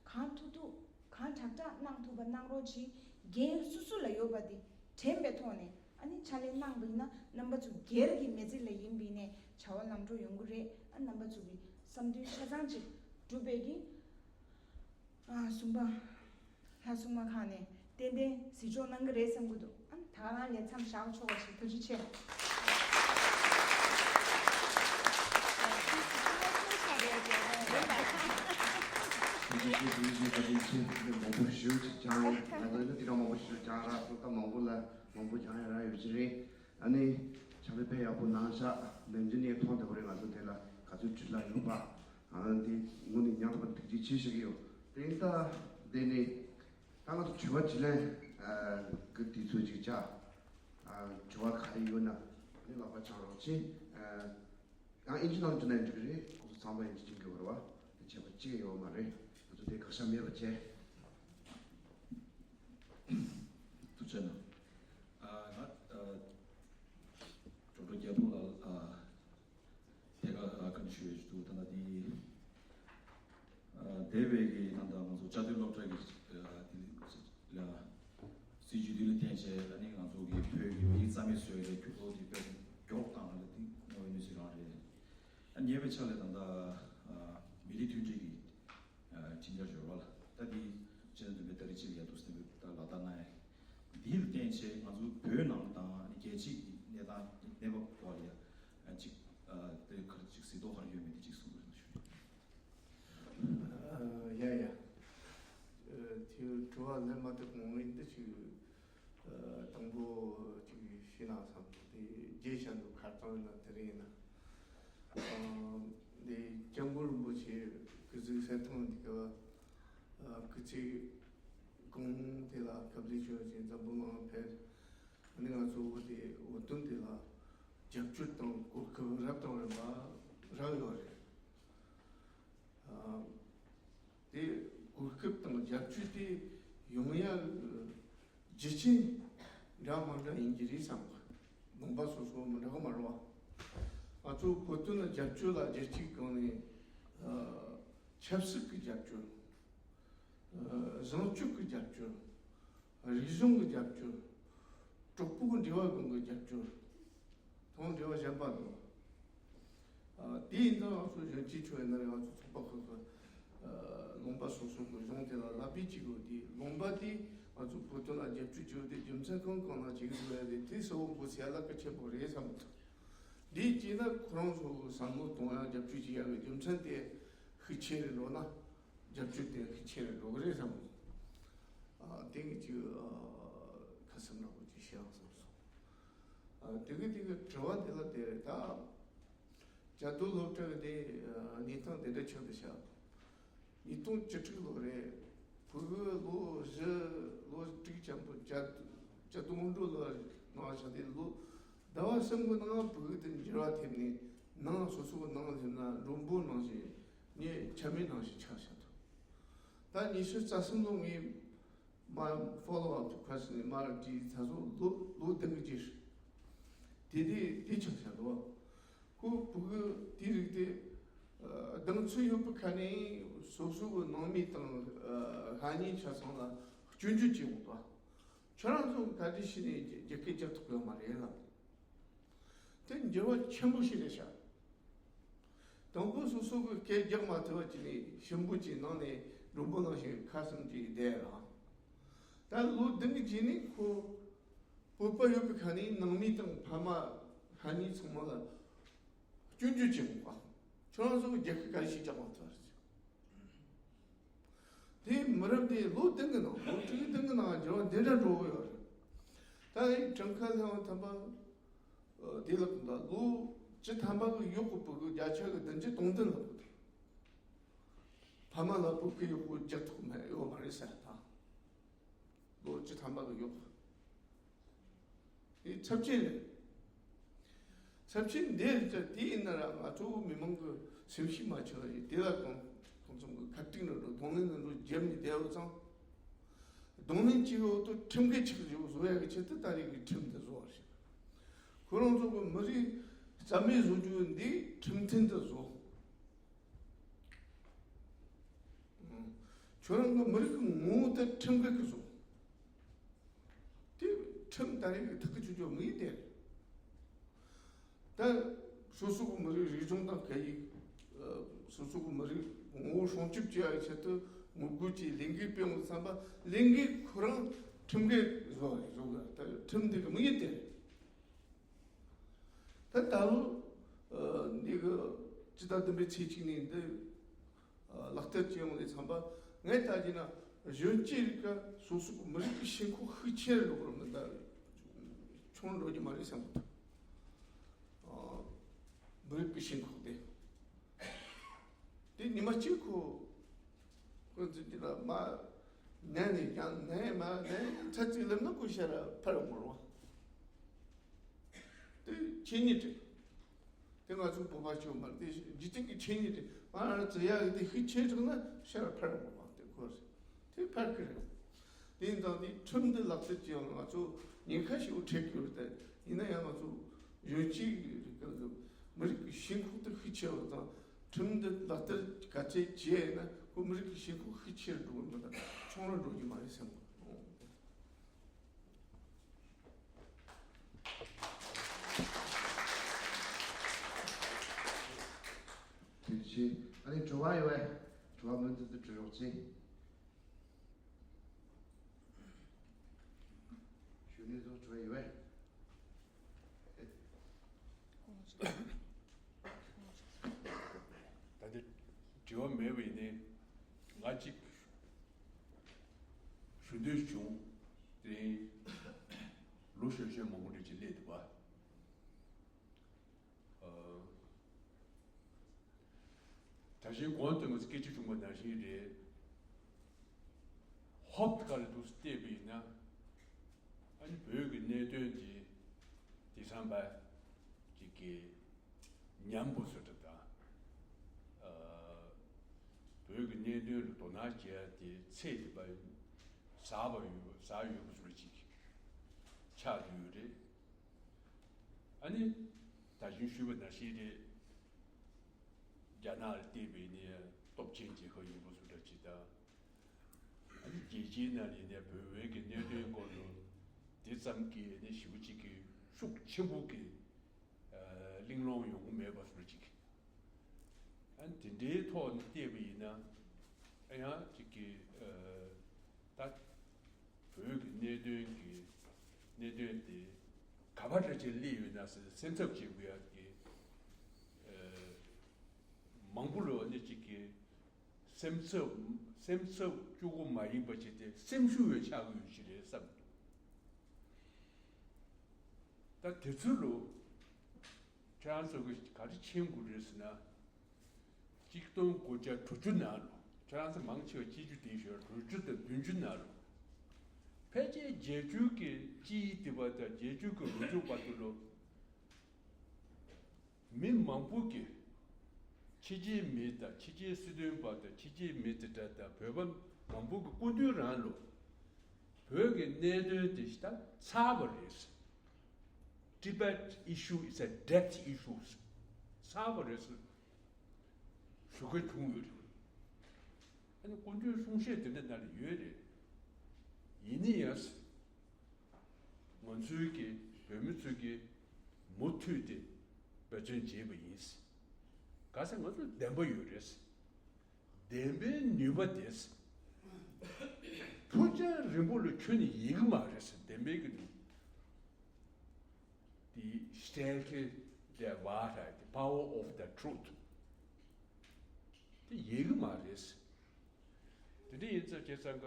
གང་ཐུབ་ཐུབ་གང་དྲག་དྲག་གནང་ཐུབ་པ་གནང་རོགས་གྱིས། འགན་སོ་སོ་ལ་ཡོད་པ་དེ་དྲན་པའི་ཐོག་ནས་ཨ་ནི་ཕྱག་ལས་གནང་བ་ཡིན་ན། རྣམ་པ་ཚོ་སྒེར་གྱི་མི་ཚེ་ལ་ཡིན་པ་ཡིན་ནའི་བྱ་བ་ལམ་འགྲོ་ཡོང་གི་རེད། ཨ་རྣམ་པ་ཚོ་གི་བསམ་འདུན་ཆ་ཚང་ཅིག་འགྲུབ་པའི་གི། ཨ་གསུམ་པ། ལྷ་སྲུང་མ་ཁག་ནས་ཏན་ཏན་གཟིགས་ཕྱོགས་གནང་གི་རེད་བསམ་གྱི་འདུག་ཨ་ད་ག་རང་ལས་མཚམས་བཞག་ཆོག་པ་ཞིག་ཐུགས་རྗེ་ཆེ། ཐུགས་རྗེ་ཆེ། ཐུགས་རྗེ་ཆེ། བཀའ་དྲིན་ཆེ། མང་པོ་ཞུ་ཅིག་ཀྱང་རེད། ང་ཚོ་ནི་དེ་འདྲ་མང་པོ་ཞུ་ཀྱང་ར། ཐོག་མཐའ་མང་པོ་ལ་མང་པོ་ཀྱང་ཡང་ར་ཡོད་ཀྱི་རེད། ཨ་ནི་ཕྱག་ལས་དཔེ་ཡག་པོ་གནང་ཤག་ནམ་རྒྱུན་ནས་མཐོང་བདེ་པོ་རེད། ང་ཚོ་དེ་ལ་ག་ཚོད་ཁྲིད་ལ་ཡོད་པ། ཨ་འདི་དངོས་གནས་སྙིང་ཐག་པ་ཐུགས་རྗེ་ཆེ་ཞུ་གི་ཡོད། དེ་ཡིན་ད་དེ་ནས་ད་ང་ཚོ་དྲི་བ་དྲིས་ལན་གི་དུས་ཚོད་ཅིག་བྱ། ཨ་དྲི་བ་ག་རེ་ཡོད་ན་ཨ་ནི་ལག་པ་འཆང་རོགས་གྱིས། ཨ་ཡང་ཨིན་ཇི་ནང་བསྒྱུར་ན་ཡང་འགྲིག་གི་རེད། ཁོང་ཚོ་ཚང་མ་ཨིན་ཇི་སྦྱང་གི་ཡོད་རེད་བ། དེ་བྱས་པ་གཅིག་ཡོད་མ་རེད། ང་ཚོ་དེ་བཀག་ཆ་མེད་པ་བྱས། ཐུགས་རྗེ་གནང་། ཨ་ང་ཨ་ཇོ་བོ་རྒྱ་ཐུང་ལགས་ཨ་ཐད་ཀར་ཨ་བཀའ་འདྲི་ཞུ་ཡས་ཅིག་འདུག་ད་ལྟ་དེ་ཨ་འདས་པའི་གི་ད་ལྟ་ང་ཚོ་བཅའ་སྡོད་སློབ་གྲྭ་གི་ཨ་དེ་ལ་སྲིད་ཇུས་དེ་ལ་བརྟེན་བྱས། ཨ་ནི་ང་ཚོ་གི་བོད་ཀྱི་མི་ཡིག་རྩ་མེད་བཟོ་ཡས་ལ་འགྱུར་ལྡོག་དེ་དཔེ་མགྱོགས་བཏང་ལ་དེ་དངོས་ཡོད་གནས་ཚུལ་རང་རེད། ཨ་ཉེ་བའི་ཆར་ལ་ད་ལྟ་ཨ་མི་རིགས་མཐུན་སྒྲིལ་གྱི་ཨ་ཁྲིམས་འཆར་འབྱོར་བ་ལ། ད་འདི་སྤྱི་ཟླ་བདུན་པའི་ཏ་རིག་གཅིག་ལ་ཡར་འདུག་ཟེར་ནས་ད་ལག་བསྟར་གནང་ཡ། འདིའི་སྟེང་ཆེད་ང་ཚོ་བོད་ནང་དང་རྒྱལ་སྤྱི་གི་གནས་སྟངས་གནས་བབ་ཐོག་ལ་ཡ་གཅིག་ཨ་དེ་ག་རེ་གཅིག་གཟིགས་རྟོག་ག་རེ་ཡོད་མེད་དེ་གཅིག་གསུང་དགོས་ན་ཞུ། ཡ་ཡ། དེ་དྲི་བ་ལན་མ་ཐེབས་གོང་ངས་འདི་ཅིག་དང་པོ་ཅིག་ཤེས་ན་བསམ། དེ་རྒྱས་བཤད་འདུག་ཁ་རྩང་ན་དེ་རིང་ན། འདི་སྐྱབས་མགོན་རིན་པོ་ཆེ་སྐུ་ཚེ་གསེར་ཐང་འདི་ག་སྐུ་ཚེ་གང་དེ་ལ་སྐབས་ལས་ཆོས་ཅན་འཛམ་བུ་གླིང་ཕེབས། ཨ་ནི་ང་ཚོ་འོ་དེ་འོ་དོན་དེ་ལ་རྒྱབ་སྐྱོར་དང་གོ་སྐབས་རབ་དང་རིམ་པ་རག་ཡོད་རེད། དེ་གོ་སྐབས་དང་རྒྱབ་སྐྱོར་དེ་ཡོང་ཡ་རྒྱུ་རྐྱེན་འདྲ་མི་འདྲ་ཡིན་གྱི་རེད་བསམ་གི། ལུང་པ་སོ་སོ་མི་འདྲ་གི་མ་རེད་བ། ང་ཚོ་བོད་དོན་ལ་རྒྱབ་སྐྱོར་ལ་རྒྱལ་སྤྱིའི་སྒང་ནས་ཆབ་སྲིད་ཀྱི་རྒྱབ་སྐྱོར། བཟང་སྤྱོད་ཀྱི་རྒྱབ་སྐྱོར། རིག་གཞུང་གི་རྒྱབ་སྐྱོར། གྲོགས་པོ་གི་འབྲེལ་བ་སྒང་གི་རྒྱབ་སྐྱོར། དང་འབྲེལ་བ་གཞན་པ་དང་། དེ་ཡིན་ཙང་ང་ཚོ་གཞོན་སྐྱེས་ཚོ་ཡིན་ན་རེད། ང་ཚོ་ཚོགས་པ་ཁག་གི་ལུང་པ་སོ་སོ་གི་གཞུང་དེ་ལ་ལག་པས་བྱེད་དགོས། དེ་ལུང་པ་དེ་ང་ཚོ་བོད་དོན་ལ་རྒྱབ་སྐྱོར་བྱེད་དགོས་དེ་རྒྱུ་མཚན་གང་གང་ལ་བྱེད་དགོས་ཡ་དེ་དེ་གསལ་བོ་འགོད་ཚེ་ཡ་ལ་གལ་ཆེན་པོ་རེད་བསམ་གི་འདུག་འདི་བྱས་ན་ཁོ་རང་ཚོ་གི་བསམ་བློ་གཏོང་ཡ་རྒྱབ་སྐྱོར་བྱེད་ཡ་གི་རྒྱུ་མཚན་དེ་ཤུགས་ཆེ་རེ་འགྲོ་ན། རྒྱབ་སྐྱོར་དེ་ཤུགས་ཆེ་རུ་འགྲོ་གི་རེད་བསམ། ཨ་དེ་གི་ཅིག་ཨ་ཁ་སེམས་ར་བོ་ཅིག་ཤེས་རང་བསམ་སོང་། ཨ་དེ་གི་དེ་གི་དྲི་བ་དེ་ལ་དེ་རེད་ད། བཅའ་སྡོད་སློབ་གྲྭ་གི་དེ་ཨ་གནས་སྟངས་དེ་འདྲ་ཆགས་འདུག་ཤག་ཉིས་སྟོང་བཅུ་དྲུག་ལོ་རེད། ཕྲུ་གུ་ལོ་བཞི་ལོ་དྲུག་ཙམ་པོ་བཅའ་བཅའ་སྡོད་སློབ་གྲྭ་ལ་ནང་བཞག་དེ་ལོ་ཟླ་བ་གསུམ་གི་ནང་ཕྲུ་གུ་དེ་འགྱུར་བ་ཐེབས་ནས་ནང་སོ་སོ་གི་ནང་སླེབས་ན་མགྲོན་པོ་ནང་བཞིན། ངས་ཆ་མེད་ནང་བཞིན་ཆགས་བཞག་འདུག་ད་ཉི་ཤུ་རྩ་གསུམ་ལོ་ངས་མ་follow up to question ནས་མར་དྲིས་ཚ་སོ་ལོ་ལོ་བདུན་གྱི་རྗེས་སུ་དེ་དེ་དེ་ཆགས་བཞག་འདུག་ཁོ་ཕྲུ་གུ་དེ་རིགས་དེ་ཨ་གདེང་ཚོད་ཡོད་པའི་ཁ་ནས་སོ་སོ་གི་ནང་མི་དང་ཨ་ཤ་ཉེ་ཆ་ཚང་ལ་སྐྱོན་བརྗོད་བྱེད་འོང་དུས། ཁྱོད་རང་ཚོ་ག་དུས་ཕྱིན་ནས་རྒྱ་རྒྱ་སྐད་རྒྱག་ཐུབ་ཡོད་མ་རེད་ལབ། དེ་འགྱུར་བ་ཆེན་པོ་ཞིག་རེད་ཤག་དང་པོ་སོ་སོ་གི་སྐད་རྒྱག་མ་ཐུབ་པ་ཅིག་ནས་ཞིམ་པོ་ཅིག་ནང་ནས་མགྲོན་པོ་ནང་བཞིན་ཁ་ཟུམ་ཅིག་བསྡད་ར། ད་ལོ་བདུན་གྱི་རྗེས་ནས་ཁོ་བོད་པ་ཡོད་པའི་ཁ་ནས་ནང་མི་དང་ཕ་མ་ཤ་ཉེ་ཚང་མ་ལ་སྐྱོན་བརྗོད་བྱེད་དགོས་པ། ཁྱོད་རང་ཚོ་གི་རྒྱ་སྐད་ག་རེ་ཞིག་རྒྱག་མ་ཐུབ་པ་རེད། དེ་མི་རབས་དེ་ལོ་བདུན་གྱི་ནང་ལོ་དྲུག་བདུན་གྱི་ནང་འགྱུར་བ་འདི་འདྲ་འགྲོ་གི་ཡོད་རེད། ད་ཨེ་གྲངས་ཀ་ལྷན་ཐམ་པ་དེ་ལ་ད་ལོ་བཅུ་ཐམ་པ་གི་གཡོག་གི་བུ་གུ་བརྒྱ་ཆ་གི་བདུན་ཅུ་དོན་བདུན་ལ་གོ་ཐུབ། ཕ་མ་ལ་བུ་གུ་གཡོག་པོ་རྒྱག་ཐུབ་མེད་ཡོད་མ་རེད་ཟེར་ད། ལོ་བཅུ་ཐམ་པ་གི་གཡོག་དེ་ཚབས་ཆེན་རེད། ཚབས་ཆེན་འདི་རེད་ཙང་དེ་ཡིན་ན་ར་ང་ཚོ་མི་མང་གི་ སེམས་ཤུགས་མ་ཆག་ཡིན། དེ་ལ་གང་གང་འཚམ་གྱི་ཁ་གཏིང་ནང་འགྲོ། གདོང་ལེན་ནང་འགྲོ། རྒྱབ་ནས་བསྡད་ཡོད་ཙང་། གདོང་ལེན་བྱེད་ཡོད་དུ་ཁྲིམས་འགལ་ཆགས་བཞག་བཟོ་ཡག་གི་ཆེད་དུ་ད་རེས་ཀྱི་ཁྲིམས་འདི་བཟོ་བ་རེད། ཁོ་རང་ཚོ་གི་མི་རིགས་རྩ་མེད་བཟོ་རྒྱུ་འདི་ཁྲིམས་མཐུན་དུ་བཟོ། ཁྱོད་རང་གི་མི་རིགས་ཀྱི་ངོ་བོ་དེ་ཁྲིམས་འགལ་གྱི་བཟོ། དེ་ཁྲིམས་ད་རེས་ཀྱི་ཐག་གི་ཆོད་ཆོད་མི་ཡིན་ཏེ། ད་སོ་སོ་གི་མི་རིགས་རིག་གཞུང་དང་སྐད་ཡིག་ཨ། སོ་སོ་གི་མི་རིགས་ངོ་བོ་སྲུང་སྐྱོབ་བྱེད་ཡག་ཆེད་དུ་ངོ་རྒོལ་གྱི་ལས་འགུལ་སྤེལ་འོང་བསམ་པ། ལས་འགུལ་ཁོ་རང་ཁྲིམས་འགལ་བཟོ་བ་རེད། བཟོ་དགོས། ད་ཁྲིམས་འདི་གི་མི་ཡིན་ཏེ། ད་ད་ལོ་ཨ་འདི་གི་ཕྱི་ཟླ་བདུན་པའི་ཚེས་གཅིག་ནས་འདི་ཨ་ལག་བསྟར་བྱེད་ཡོང་ལས་བསམ་པ། ངས་ལྟ་རྒྱུ་ན་གཞོན་སྐྱེས་རིགས་ཀ་སོ་སོ་གི་མི་རིགས་ཀྱི་ཞེན་ཁོག་ཤུགས་ཆེར་འགྲོ་གི་རེད། མི་ད་ཆུང་འགྲོ་རྒྱུ་མ་རེད་བསམ་གི་འདུག་ཨ་མི་རིགས་ཀྱི་ཞེན་ཁོག་དེ། དེ་ཉི་མ་གཅིག་ཁོ་ཁོ་ཚོ་གཅིག་ལ་མ་ནན་ནས་ཀྱང་ནན་མ་ནན་ཚ་ཚིག་ལབ་ན་ཁོ་ཤ་ར་ཕར་འོང་རུང་། དེ་ཆོས་ཉིད་རེད། དེ་ང་ཚོ་བོད་པ་ཆོས་མ་རེད། དེ་འཇིག་རྟེན་གྱི་ཆོས་ཉིད་རེད། ང་རང་ཚོ་ཡག་གི་དེ་ཤུགས་ཆེ་དྲགས་ན་ཤ་ར་ཕར་འོང་རུང་དེ་ཁོ་རེད། དེ་ཕར་གི་རེད། དེ་ཡིན་ཙང་དེ་ཁྲིམས་འདི་ལག་བསྟར་བྱེད་ཡོང་ང་ཚོ་ཉེན་ཁ་ཞིག་འཕྲད་ཀྱི་རེད། དེ་ཡིན་ན་ཡང་ང་ཚོ་གཞོན་སྐྱེས་ཀྱི་རིགས་ཀྱི་མི་རིགས་ཀྱི་ཞེན་ཁོག་དེ་ཤུགས་ཆེ་བ་དང་། ཁྲིམས་འདི་ལག་བསྟར་ག་ཚད་བྱས་ན་ཁོ་མི་རིགས་ཀྱི་ཞེན་ཁོག་ཤུགས་ཆེར་འགྲོ་གི་མི་དང་ཆུང་རུ་འགྲོ་རྒྱུ་མ་རེད་བསམ་གི། ཐུགས་རྗེ་ཆེ། ཨ་ནི་དྲི་བ་ཡོད་པས་དྲི་བ་མུ་མཐུད་དུ་དྲི་རོགས་གྱིས། གཞོན་ནུ་ཚོ་དྲི་བ་ཡོད་པས། ད་ལྟ་དྲི་བ་མེད་པ་ཡིན་ནའི་ང་གཅིག་ཞུ་འདོད་བྱུང་། དེ་རིང་ལོ་གཞོན་གཞོན་མང་པོ་འདྲ་ཅིག་སླེབས་འདུག་པ། ཨ། ད་གིན་གོང་དུ་ང་ཚོ་སྐད་ཆ་བྱུང་བ་ནང་བཞིན་རེད། ཧོབ་ཏེ་ཁ་ལ་འདུག་སེ་བལྟས་པ་ཡིན་ན། ཨ་ནི་བོད་ཀྱི་གནད་དོན་དེ་དེང་སང་བར་ཅིག་གི་ཉམས་པོ་བཟོ་འདྲ་དང་། ཨ། བོད་ཀྱི་གནད་དོན་ལ་དོ་སྣང་བྱེད་ཡ་དེ་ཚད་དེ་བར་ཟག་པ་ཡོད་ཟག་ཡོད་པ་བཟོ་འདྲ་ཅིག་ཆགས་བསྡད་ཡོད་རེད། ཨ་ནི་ད་གིན་ཞུས་པ་ནང་བཞིན་རེད། རྒྱ་ནག་ལ་བལྟས་པ་ཡིན་ན་སྟོབས་ཆེན་རྒྱལ་ཁབ་ཡིན་པ་བཟོ་འདྲ་ཅིག་དང་། ཨ་ནི་རྒྱལ་སྤྱིའི་ནང་ལ་ཡིན་ན་བོད་བོད་ཀྱི་གནད་དོན་སྐོར་ལ་དེ་ཙམ་གྱི་ཨ་ནི་ཞེ་པོ་ཅིག་གི་ཤུགས་ཆེན་པོ་གི་ཨ་གླེང་སློང་ཡོང་གི་མེད་པ་བཟོ་འདྲ་ཅིག་ཨ་ནི་དེ་འདྲའི་ཐོག་ནས་བལྟས་པ་ཡིན་ན། ཨ་ཡང་ཅིག་གི་ཨ་ད་བོད་ཀྱི་གནད་དོན་གྱི་གནད་དོན་དེ་ག་པར་འདྲ་ཅིག་སླེབས་ཡོད་ན་ཟེར་སེམས་འཚབ་བྱེད་དགོས་ཡ་གི་ཨ་མང་པོ་ལ་ཨ་ནི་ཅིག་གི་སེམས་འཚབ་སེམས་འཚབ་བཅུག་གི་མ་ཡིན་པ་ཅིག་དེ་སེམས་ཤུགས་ཡང་ཆག་གི་ཡོད་ཅིག་རེད་བསམ་འདུག་ད་དེ་ཚོ་ལ་ཁྱེད་རང་ཚོ་གིས་ག་རེ་མཁྱེན་དགོས་རེད་ཟེར་ན། གཅིག་སྟོང་དགུ་བརྒྱ་དྲུག་ཅུ་ནང་ལོ། ཁྱེད་རང་ཚོ་མང་ཆེ་བ་སྤྱི་རྒྱུ་དེ་ཞོར་དྲུག་ཅུ་དང་བདུན་ཅུ་ནང་ལོ། ཕལ་ཆེར་བརྒྱད་ཅུ་གི་དཔྱིའི་དེ་བ་དང་བརྒྱད་ཅུ་གི་ལོ་མཇུག་བར་དུ་ལོ། མི་མང་པོ་གིས་ཕྱི་རྒྱལ་མི་དང་ཕྱི་རྒྱལ་སྲིད་དོན་པ་དང་ཕྱི་རྒྱལ་མི་དེ་འདྲ་དང་བོད་པ་མང་པོ་གི་སྐུ་མདུན་རང་ལོ། བོད་ཀྱི་གནད་དོན་དེ་ད་ཚར་བ་རེད། Tibet issue is a dead issue. ཚར་བ་རེད་ཟེར་ཞུ་མཁན་བྱུང་ཡོད་རེད། ཨ་ནི་སྐུ་མདུན་གསུང་བཤད་དེ་འདྲ་ནང་ལ་ཡོད་རེད། ཡིན་ན་ཡང་ང་ཚོའི་གི་བོད་མི་ཚོས་གི་མུ་མཐུད་དེ་འབད་བརྩོན་བྱས་པ་ཡིན། ག་ཟེར་ང་ཚོ་བདེན་པ་ཡོད་རེད། བདེན་པའི་ནུས་པ་དེ་ཕུགས་རྒྱང་རིང་པོ་ལ་ཁྱོན་ནས་ཡིན་གི་མ་རེད་ཟེར། བདེན་པའི་གི་ནུས་Die Stärke der Wahrheit, the power of the truth. དེ་ཡིན་གི་མ་རེད། དེ་འདྲ་ཡིན་ཙང་བྱས་ཙང་ག་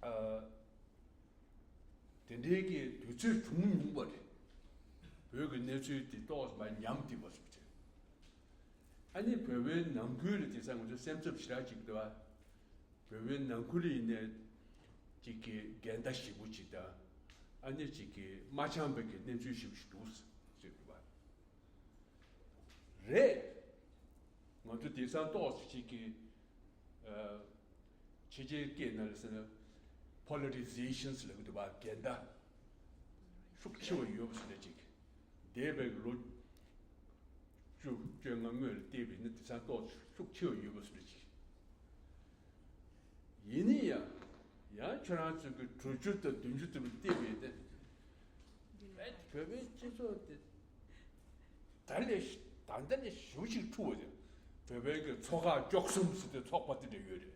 ཨ། དེ་འདྲའི་གི་དུས་ཚོད་བྱུང་མྱོང་བ་རེད། བོད་ཀྱི་གནས་ཚུལ་དེ་ཏོག་ཙམ་ཉམས་བསྡད་པ་སོགས་བྱས། ཨ་ནི་བོད་པའི་ནང་ཁུལ་ལ་དེང་སང་ང་ཚོ་སེམས་འཚབ་ཞེ་དྲག་ཅིག་འདུག་ཨ། བོད་པའི་ནང་ཁུལ་ཡིན་ནའི་ཅིག་གི་འགལ་ཟླ་ཞེ་པོ་ཅིག་དང་། ཨ་ནི་ཅིག་གི་མ་འཆམ་པའི་གི་གནས་ཚུལ་ཞེ་པོ་ཅིག་འདུག་ཟེར་གི་འདུག་པ། རེད། ང་ཚོ་དེང་སང་ཏོག་ཙམ་ཅིག་གི་ཨ། ཕྱི་རྒྱལ་སྐད་ནང་ལ་ཟེར་ན་politicization ལབ་ཀྱི་འདུག་པ། འགལ་ཟླ་ཤུགས་ཆེ་བ་ཡོད་པ་ཟེར་ན་ཅིག་འདས་པའི་ལོ་བཅུ་བཅོ་ལྔ་སྔོན་ལ་བལྟས་པ་ཡིན་ན་དེང་སང་ཏོག་ཙམ་ཤུགས་ཆེ་བ་ཡོད་པ་ཟེར་ན་ཅིག་ཡིན་ན་ཡང་། ཡང་ཁྱོད་རང་ཚོ་གི་དྲུག་ཅུ་དང་བདུན་ཅུ་དེ་ལ་བལྟས་པ་ཡིན་ན། བོད་པའི་སྤྱི་ཚོགས་དེ་ད་ལས་ད་ལྟ་ལས་ཞེ་པོ་ཅིག་འཁྲུག་པ་རེད། བོད་པའི་གི་ཚོགས་ཁག་བཅུ་གསུམ་ཟེར་ཏེ་ཚོགས་པ་དེ་འདྲ་ཡོད་རེད།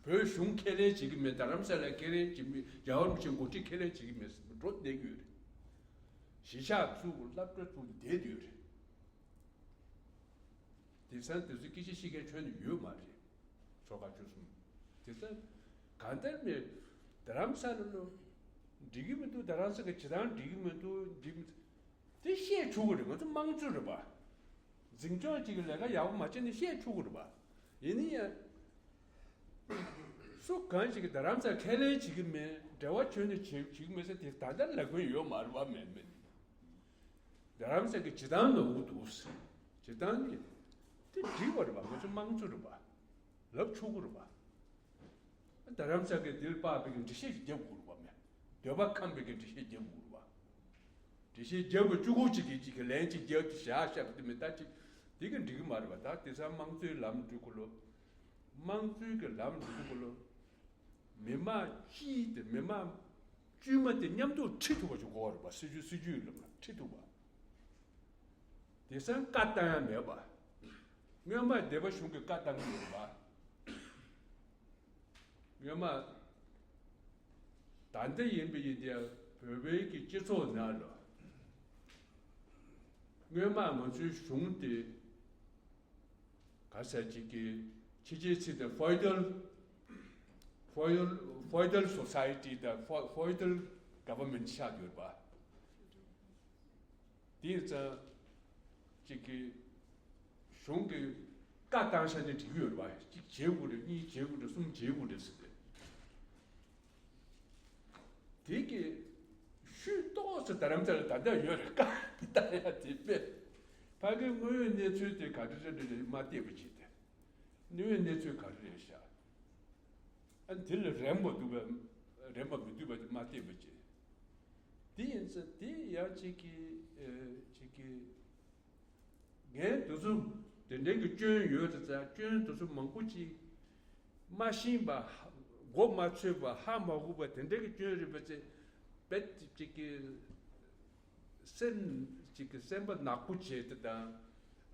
བོད་གཞུང་ཁས་ལེན་བྱེད་ཀྱི་མེད། རྡ་རམ་ས་ལ་ཁས་ལེན་བྱེད་ཀྱི་མེད། རྒྱལ་བ་རིན་པོ་ཆེ་འགོ་ཁྲིད་ཁས་ལེན་བྱེད་ཀྱི་མེད་ཟེར་འགྲོ་བསྡད་ཀྱི་ཡོད་རེད། གཞིས་ཆགས་བཙུགས། སློབ་གྲྭ་བཙུགས་ཏེ་བསྡད་ཡོད་རེད། དེང་སང་དེ་ཚོའི་སྐད་ཆ་བཤད་མཁན་ཁྱོན་ནས་ཡོད་མ་རེད། ཚོགས་ཁག་བཅུ་གསུམ། དེ་ཚོ་གང་ལྟར་མེད། རྡ་རམ་ས་ལ་ལོ། འགྲིག་གི་མི་འདུག་རྡ་རམ་ས་གི་བྱེད་སྟངས་འགྲིག་གི་མི་འདུག་འགྲིག་མི་འདུག་དེ་བཤད་ཆོག་གི་རེད། ང་ཚོ་དམངས་གཙོ་རེད་པ། འཛིན་སྐྱོང་གཅིག་གི་ལས་ཀ་ཡག་པོ་མ་བྱས་ན་བཤད་ཆོག་གི་རེད་པ། ཡིན་ན་ཡང་། སུ་གང་ཞིག་གིས་རྡ་རམ་ས་ཁས་ལེན་བྱེད་ཀྱི་མེད། འབྲེལ་བ་ཁྱོན་ནས་བྱེད་བྱེད་ཀྱི་མེད་ཟེར་དེ་ད་ལྟ་ལབ་མཁན་ཡོད་མ་རེད་པ། མེད་མེད། རྡ་རམ་ས་གི་བྱེད་སྟངས་ནོར་འདུག་བྱེད་སྟངས་ནི་དེ་འགྲིག་པ་རེད་པ། ང་ཚོ་དམངས་གཙོ་རེད་པ། ལབ་ཆོག་གི་རེད་པ། རྡ་རམ་ས་གི་དེ་ལ་དཔག་པའི་གི་འགྲེལ་བཤད་ཅིག་རྒྱབ་དགོས་རེད་པ། མེད། འདོད་པ་ཁམས་པའི་གི་འགྲེལ་བཤད་རྒྱབ་དགོས་རེད་པ། འགྲེལ་བཤད་རྒྱབ་པ་གཅིག་པོ་གཅིག་གིས་གཅིག་གི་ལན་གཅིག་རྒྱབ་སྟེ་བཞག་བཞག་པ་དེ་མེད། ད་ཅིག་དེ་གི་འགྲིག་གི་མ་རེད་པ། ད་དེང་སང་དམངས་གཙོའི་ལམ་འགྲོ་དགོས་ལོ། དམངས་གཙོའི་གི་ལམ་འགྲོ་དགོས་ལོ། མི་མང་སྤྱི་དེ་མི་མང་དཀྱུས་མ་དེ་མཉམ་དུ་ཁྲིད་ཐུབ་པ་ཞིག་དགོས་པ་རེད་པ། སྲིད་ཇུས་སྲིད་ཇུས་ལ་ཁྲིད་ཐུབ་པ། དེང་སང་བཀའ་བཏང་ཡ་མེད་པ། སྔོན་མ་སྡེ་པ་གཞུང་གིས་བཀའ་བཏང་གི་ཡོད་པ། སྔོན་མ་ད་ལྟ་ཡིན་པ་ཡིན་ཏེ་བོད་པའི་གི་སྤྱི་ཚོགས་ནང་ལ་སྔོན་མ་ང་ཚོའི་གཞུང་དེ། ག་ཟེར་ཅིག་གི་ཕྱི་རྒྱལ་ཚིག་དང་feudal feudal feudal society དང་fe- feudal government ཆགས་ཡོད་པ། དེ་ཡིན་ཙང་ཅིག་གི་གཞུང་གི་བཀའ་བཏང་བཞག་ནས་འགྲིག་གི་ཡོད་པ། གཅིག་བྱེད་དགོས་རེད། གཉིས་བྱེད་དགོས་རེད། གསུམ་བྱེད་དགོས་རེད་ཟེར་ཏེ། དེ་གི་ཤུལ་ཏོག་ཙམ་རྡ་རམ་ས་ལ་ད་ལྟ་ཡོད་རེད། བཀའ་བཏང་ཡ་དེ་དཔེ། ཕ་གི་དངོས་ཡོད་གནས་ཚུལ་དེ་ག་རེ་རེད་རེད་མ་བལྟས་པ་བྱས་ཏེ། དངོས་ཡོད་གནས་ཚུལ་ག་རེ་རེད་ཤག་ཨ་ནི་དེ་ལ་རན་པོ་འདུག་པས་རན་པ་མི་འདུག་པ་དེ་མ་བལྟས་པ་བྱས། དེ་ཡིན་ཙང་དེ་ཡང་གཅིག་གི་ཨེ་གཅིག་གི་ངས་དེ་ཚོ་དེ་འདྲའི་གི་སྐྱོན་ཡོད་དེ་ཙང་སྐྱོན་དེ་ཚོ་མང་པོ་ཅིག་མ་ཤེས་པ་ཧ- མགོ་མ་ཚོས་པ་ཧ་མ་གོ་བ་དེ་འདྲའི་གི་སྐྱོན་རེད་པ་ཚེ་བེད་ཅིག་གི་སེམས་ཅིག་གི་སེམས་པ་ནག་པོ་བྱས་ཏེ་དང་